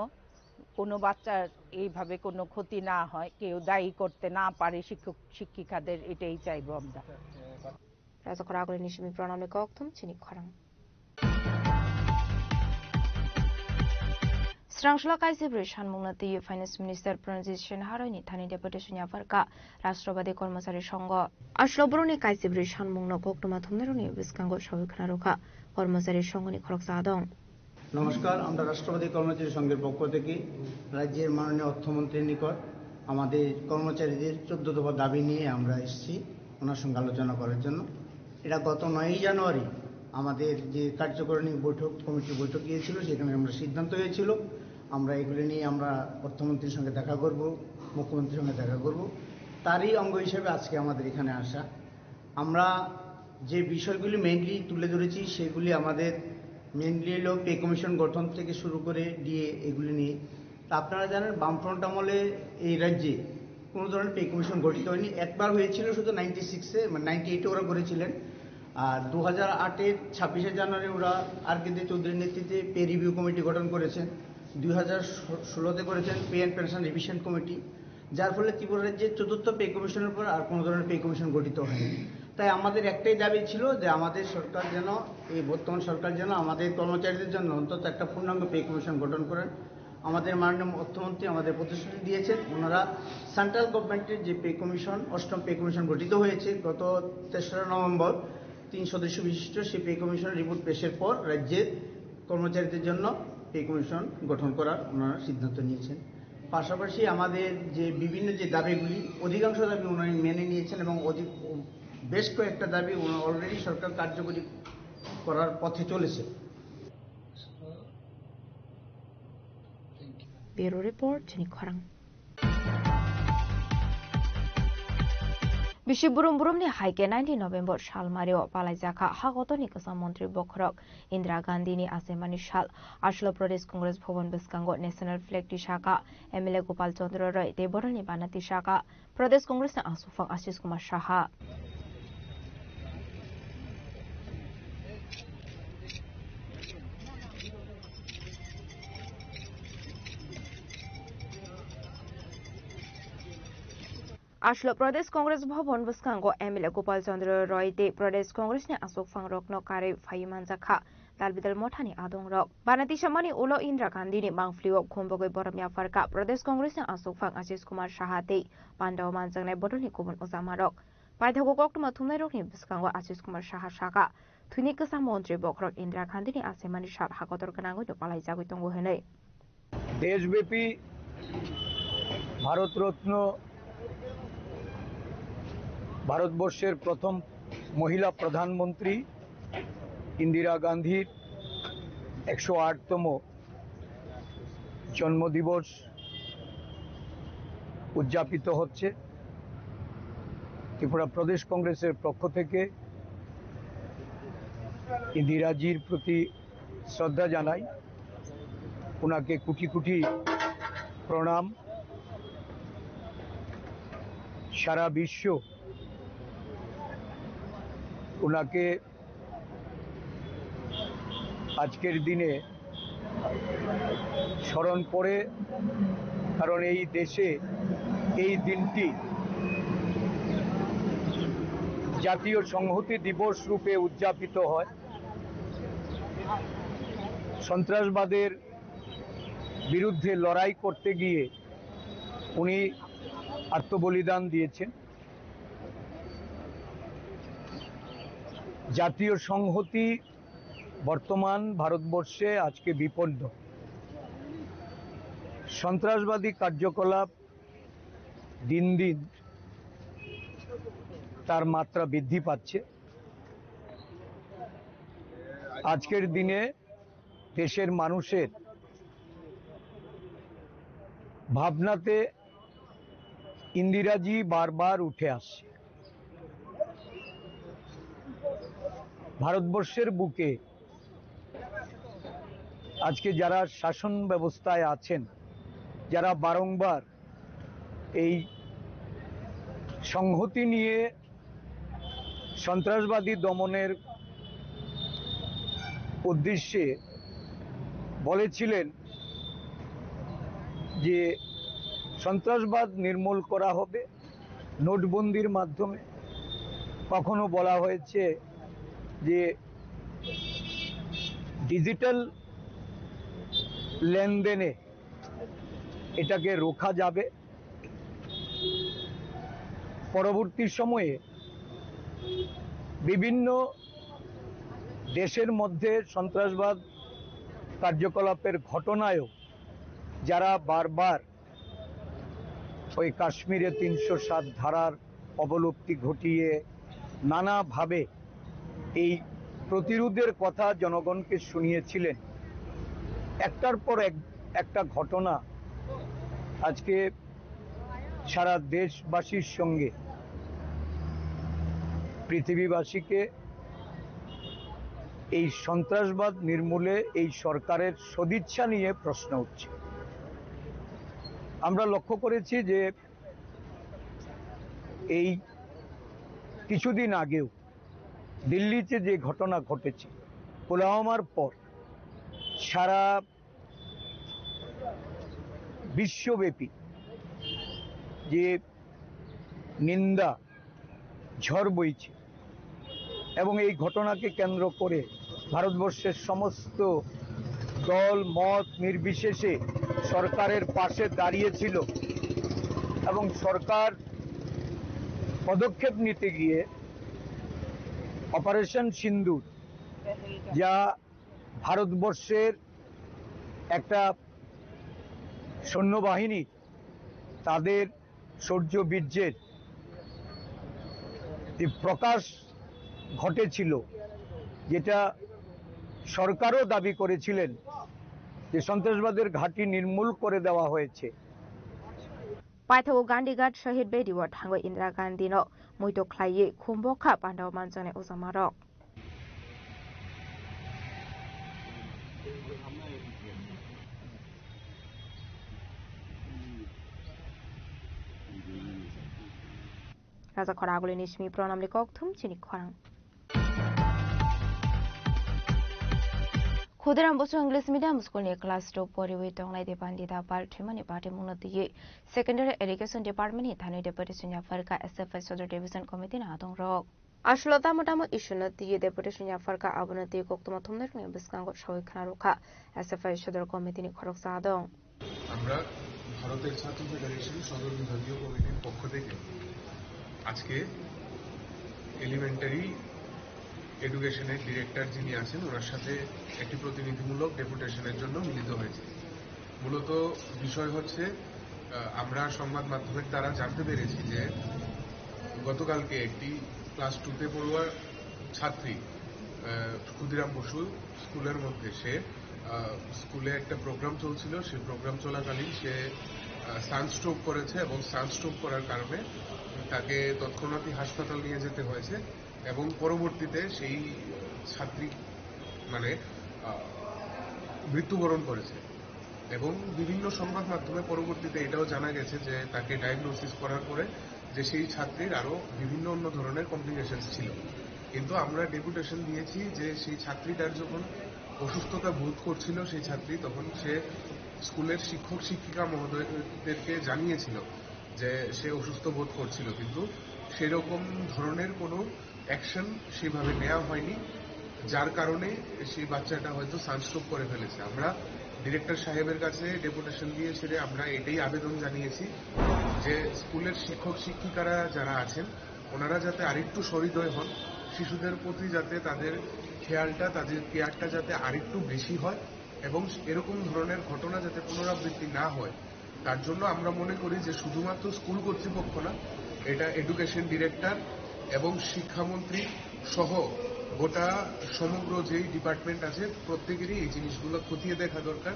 কোনো বাচ্চার এইভাবে কোনো ক্ষতি না হয়, কেউ দায়ী করতে না পারে শিক্ষক শিক্ষিকাদের, এটাই চাইবো আমরা। Rajakhor agulini simi pranamni kokthum chini khorang. Srangsulo kaisa bwrwi sanmungno twiwi Finance Minister Pranjit Singh Haroi ni thani deputation yapharkha Rashtrapati Kormochari Songho. Aswk borokni kaisa bwrwi sanmungno koktwma thumnairokni bwskango sawi khna rwkha Kormochari Songhoni khoroksa adong. নমস্কার, আমরা রাষ্ট্রপতি কর্মচারী সংঘের পক্ষ থেকে রাজ্যের মাননীয় অর্থমন্ত্রীর নিকট আমাদের কর্মচারীদের চোদ্দ দফা দাবি নিয়ে আমরা এসেছি ওনার সঙ্গে আলোচনা করার জন্য। এটা গত নয়ই জানুয়ারি আমাদের যে কার্যকরণী বৈঠক, কমিটির বৈঠক গিয়েছিল, সেখানে আমরা সিদ্ধান্ত হয়েছিল আমরা এগুলি নিয়ে আমরা অর্থমন্ত্রীর সঙ্গে দেখা করব, মুখ্যমন্ত্রীর সঙ্গে দেখা করব। তারই অঙ্গ হিসেবে আজকে আমাদের এখানে আসা। আমরা যে বিষয়গুলি মেইনলি তুলে ধরেছি, সেগুলি আমাদের মেনলি হলো পে কমিশন গঠন থেকে শুরু করে ডিএ এগুলি নিয়ে। তা আপনারা জানেন, বামফ্রন্ট আমলে এই রাজ্যে কোনো ধরনের পে কমিশন গঠিত হয়নি। একবার হয়েছিল শুধু নাইনটি সিক্সে, মানে নাইনটি এইটে ওরা করেছিলেন। আর দু হাজার আটের ছাব্বিশে জানুয়ারি ওরা আর কে দে চৌধুরীর নেতৃত্বে পে রিভিউ কমিটি গঠন করেছেন। দুই হাজার ষোলোতে করেছেন pay and pension revision committee, যার ফলে ত্রিপুরা রাজ্যে চতুর্থ পে কমিশনের পর আর কোনো ধরনের পে কমিশন গঠিত হয়নি। তাই আমাদের একটাই দাবি ছিল যে আমাদের সরকার যেন, এই বর্তমান সরকার যেন আমাদের কর্মচারীদের জন্য অন্তত একটা পূর্ণাঙ্গ পে কমিশন গঠন করেন। আমাদের মাননীয় অর্থমন্ত্রী আমাদের প্রতিশ্রুতি দিয়েছেন, ওনারা সেন্ট্রাল গভর্নমেন্টের যে পে কমিশন, অষ্টম পে কমিশন গঠিত হয়েছে গত তেসরা নভেম্বর, তিন সদস্য বিশিষ্ট সেই পে কমিশনের রিপোর্ট পেশের পর রাজ্যের কর্মচারীদের জন্য পে কমিশন গঠন করার ওনারা সিদ্ধান্ত নিয়েছেন। পাশাপাশি আমাদের যে বিভিন্ন যে দাবিগুলি, অধিকাংশ দাবি ওনারা মেনে নিয়েছেন এবং অধিক, বেশ কয়েকটা দাবি ওনারা অলরেডি সরকার কার্যকরী করার পথে চলেছে। Bureau Report, Chini Khorang. Bisi burum burumni hai khe nineteen November salmario palaijakha Hakotorni kwcham montri bokhorok Indira Gandhini achaimani sal. Aswlo Pradesh Congress Bhavan bwskango National Flag tisakha, M L A Gopal Chandra Roy tei borokni bana tisakha Pradesh Congressni aswkphang Ashish Kumar Saha. Aswlo Pradesh Congress Bhavan bwskango M L A Gopal Chandra Roy tei Pradesh Congressni aswkphangrokno karwi phaiwi manjakha dal bidal mothani adongrok. Bana tisamani ulo Indira Gandhini mangphlio khumbogwi borom yapharkha Pradesh Congressni aswkphang Ashish Kumar Saha tei pandao manjaknai bodolni kubun ojamarok. Paithago koktwma thumnairokni bwskango Ashish Kumar Saha sakha, thwini kwcham montri bokhorok Indira Gandhini achaimani sal hakotor gwnangwi no palaijagwi tongo hwnwi. দেশব্যাপী ভারতরত্ন, ভারতবর্ষের প্রথম মহিলা প্রধানমন্ত্রী ইন্দিরা গান্ধীর একশো আটতম জন্মদিবস উদযাপিত হচ্ছে। ত্রিপুরা প্রদেশ কংগ্রেসের পক্ষ থেকে ইন্দিরাজির প্রতি শ্রদ্ধা জানাই, ওনাকে কোটি কোটি প্রণাম। সারা বিশ্ব ওনাকে আজকের দিনে স্মরণ করে, কারণ এই দেশে এই দিনটি জাতীয় সংহতি দিবস রূপে উদযাপিত হয়। সন্ত্রাসবাদের বিরুদ্ধে লড়াই করতে গিয়ে উনি আত্মবলিদান দিয়েছেন। জাতীয় সংহতি বর্তমান ভারতবর্ষে আজকে বিপন্ন। সন্ত্রাসবাদী কার্যকলাপ দিন দিন তার মাত্রা বৃদ্ধি পাচ্ছে। আজকের দিনে দেশের মানুষের ভাবনাতে ইন্দিরাজি বারবার উঠে আসছে। ভারতবর্ষের বুকে আজকে যারা শাসন ব্যবস্থায় আছেন, যারা বারংবার এই সংহতি নিয়ে সন্ত্রাসবাদী দমনের উদ্দেশ্যে বলেছিলেন যে সন্ত্রাসবাদ নির্মূল করা হবে নোটবন্দির মাধ্যমে। কখনো বলা হয়েছে যে ডিজিটাল লেনদেনে এটাকে রোখা যাবে। পরবর্তী সময়ে বিভিন্ন দেশের মধ্যে সন্ত্রাসবাদ কার্যকলাপের ঘটনায়ও যারা বারবার ওই কাশ্মীরে তিনশো সাত ধারার অবলুপ্তি ঘটিয়ে নানাভাবে এই প্রতিরোধের কথা জনগণকে শুনিয়েছিলেন, একটার পর এক, একটা ঘটনা আজকে সারা দেশবাসীর সঙ্গে পৃথিবীবাসীকে এই সন্ত্রাসবাদ নির্মূলে এই সরকারের সদিচ্ছা নিয়ে প্রশ্ন উঠছে। আমরা লক্ষ্য করেছি যে এই কিছুদিন আগেও দিল্লিতে যে ঘটনা ঘটেছে, পুলওয়ামার পর সারা বিশ্বব্যাপী যে নিন্দা ঝড় বইছে এবং এই ঘটনাকে কেন্দ্র করে ভারতবর্ষের সমস্ত দল মত নির্বিশেষে সরকারের পাশে দাঁড়িয়েছিল এবং সরকার পদক্ষেপ নিতে গিয়ে অপারেশন সিন্দুর, যা ভারতবর্ষের একটা সৈন্যবাহিনী, তাদের শৌর্য বীর্যের যে প্রকাশ ঘটেছিল, যেটা সরকারও দাবি করেছিলেন যে সন্ত্রাসবাদের ঘাঁটি নির্মূল করে দেওয়া হয়েছে। Paithago Gandhi Ghat Shahid Bedi o thangwi Indira Gandhi no muitu khlaiwi khum bokha pandao manjaknai ujamarok. Raja Khoraguli ni simi pranamni kokthum chini khorang. Khudiram Basu English Medium School ni class two poriwi tongnai Dipandita Pal thwimani patimungno twiwi Secondary Education Department ni thani deputation yapharkha S F I Sodor Division Committee ni adongrok. Aswkno tamo tamo issue no twiwi deputation yapharkha, abono twiwi koktwma thumnairokni bwskango sawi khna rwkha S F I Sodor Committee ni khoroksa adong. আমরা ভারতের ছাত্র ফেডারেশন সদর বিভাগীয় কমিটির পক্ষ থেকে আজকে এলিমেন্টারি এডুকেশনের ডিরেক্টর যিনি আছেন, ওনার সাথে একটি প্রতিনিধিমূলক ডেপুটেশনের জন্য মিলিত হয়েছি। মূলত বিষয় হচ্ছে, আহ, আমরা সংবাদ মাধ্যমের দ্বারা জানতে পেরেছি যে গতকালকে একটি ক্লাস টুতে পড়ুয়া ছাত্রী, আহ, ক্ষুদিরাম বসু স্কুলের মধ্যে সে, আহ, স্কুলে একটা প্রোগ্রাম চলছিল, সেই প্রোগ্রাম চলাকালীন সে, আহ, সানস্ট্রোক করেছে এবং সানস্ট্রোক করার কারণে তাকে তৎক্ষণাৎই হাসপাতাল নিয়ে যেতে হয়েছে এবং পরবর্তীতে সেই ছাত্রী, মানে, আহ, মৃত্যুবরণ করেছে। এবং বিভিন্ন সংবাদ মাধ্যমে পরবর্তীতে এটাও জানা গেছে যে তাকে ডায়াগনোসিস করার পরে যে সেই ছাত্রীর আরও বিভিন্ন অন্য ধরনের কমপ্লিকেশনস ছিল। কিন্তু আমরা ডেপুটেশন দিয়েছি যে সেই ছাত্রীটার যখন অসুস্থতা বোধ করছিল সেই ছাত্রী, তখন সে স্কুলের শিক্ষক শিক্ষিকা মহোদয়দেরকে জানিয়েছিল যে সে অসুস্থ বোধ করছিল, কিন্তু সেরকম ধরনের কোনো অ্যাকশন সেভাবে নেওয়া হয়নি, যার কারণে সেই বাচ্চাটা হয়তো সানস্ট্রোক করে ফেলেছে। আমরা ডিরেক্টর সাহেবের কাছে ডেপুটেশন দিয়ে সেটা আমরা এটাই আবেদন জানিয়েছি যে স্কুলের শিক্ষক শিক্ষিকারা যারা আছেন, ওনারা যাতে আরেকটু সহৃদয় হন, শিশুদের প্রতি যাতে তাদের খেয়ালটা, তাদের কেয়ারটা যাতে আরেকটু বেশি হয় এবং এরকম ধরনের ঘটনা যাতে পুনরাবৃত্তি না হয়, তার জন্য আমরা মনে করি যে শুধুমাত্র স্কুল কর্তৃপক্ষ না, এটা এডুকেশন ডিরেক্টর এবং শিক্ষামন্ত্রী সহ গোটা সমগ্র যেই ডিপার্টমেন্ট আছে, প্রত্যেকেরই এই জিনিসগুলো খতিয়ে দেখা দরকার।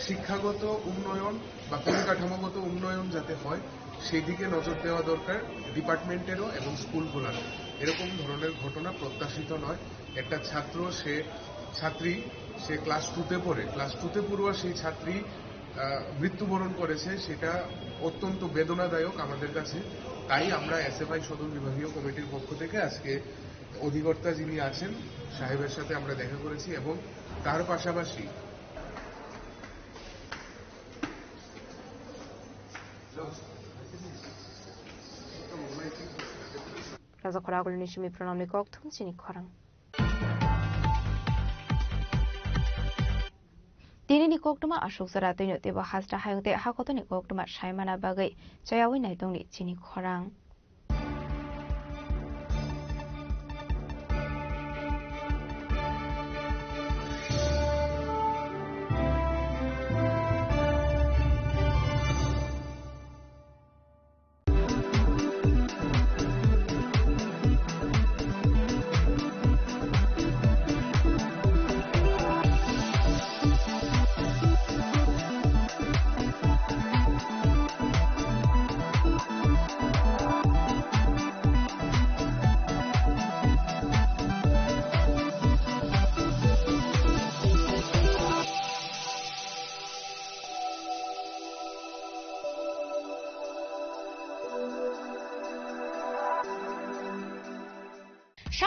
শিক্ষাগত উন্নয়ন বা পরিকাঠামোগত উন্নয়ন যাতে হয়, সেই দিকে নজর দেওয়া দরকার ডিপার্টমেন্টেরও এবং স্কুলগুলোরও। এরকম ধরনের ঘটনা প্রত্যাশিত নয়। একটা ছাত্র, সে ছাত্রী, সে ক্লাস টুতে পড়ে, ক্লাস টুতে পড়ুয়া সেই ছাত্রী, আহ, মৃত্যুবরণ করেছে, সেটা অত্যন্ত বেদনাদায়ক আমাদের কাছে। তাই আমরা এসএফআই সদর বিভাগীয় কমিটির পক্ষ থেকে আজকে অধিকর্তা যিনি আছেন, সাহেবের সাথে আমরা দেখা করেছি এবং তার পাশাপাশি Raja Khoraguli ni simi pranamni kokthum chini khorang. Tinini koktwma aswk jora twino teibo hasta hayung tei hakotoni koktwma saimana bagwi chayawi naitongni chini khorang.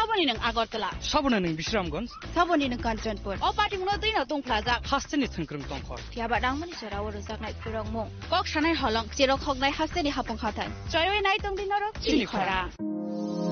Saboni nwng Agartala. Saboni nwng Bisramganj. Saboni nwng Kanchanpur. O patimungno twino tungphlajak. Hasteni thwngkwrwng tongkhor. Phiyaba nangmani jorao rwjaknai khurokmung. Kok sanai holong, cherok hoknai hasteni hapung hathai. Choiwi nai tongdi norok chini chini khorang. Khorang.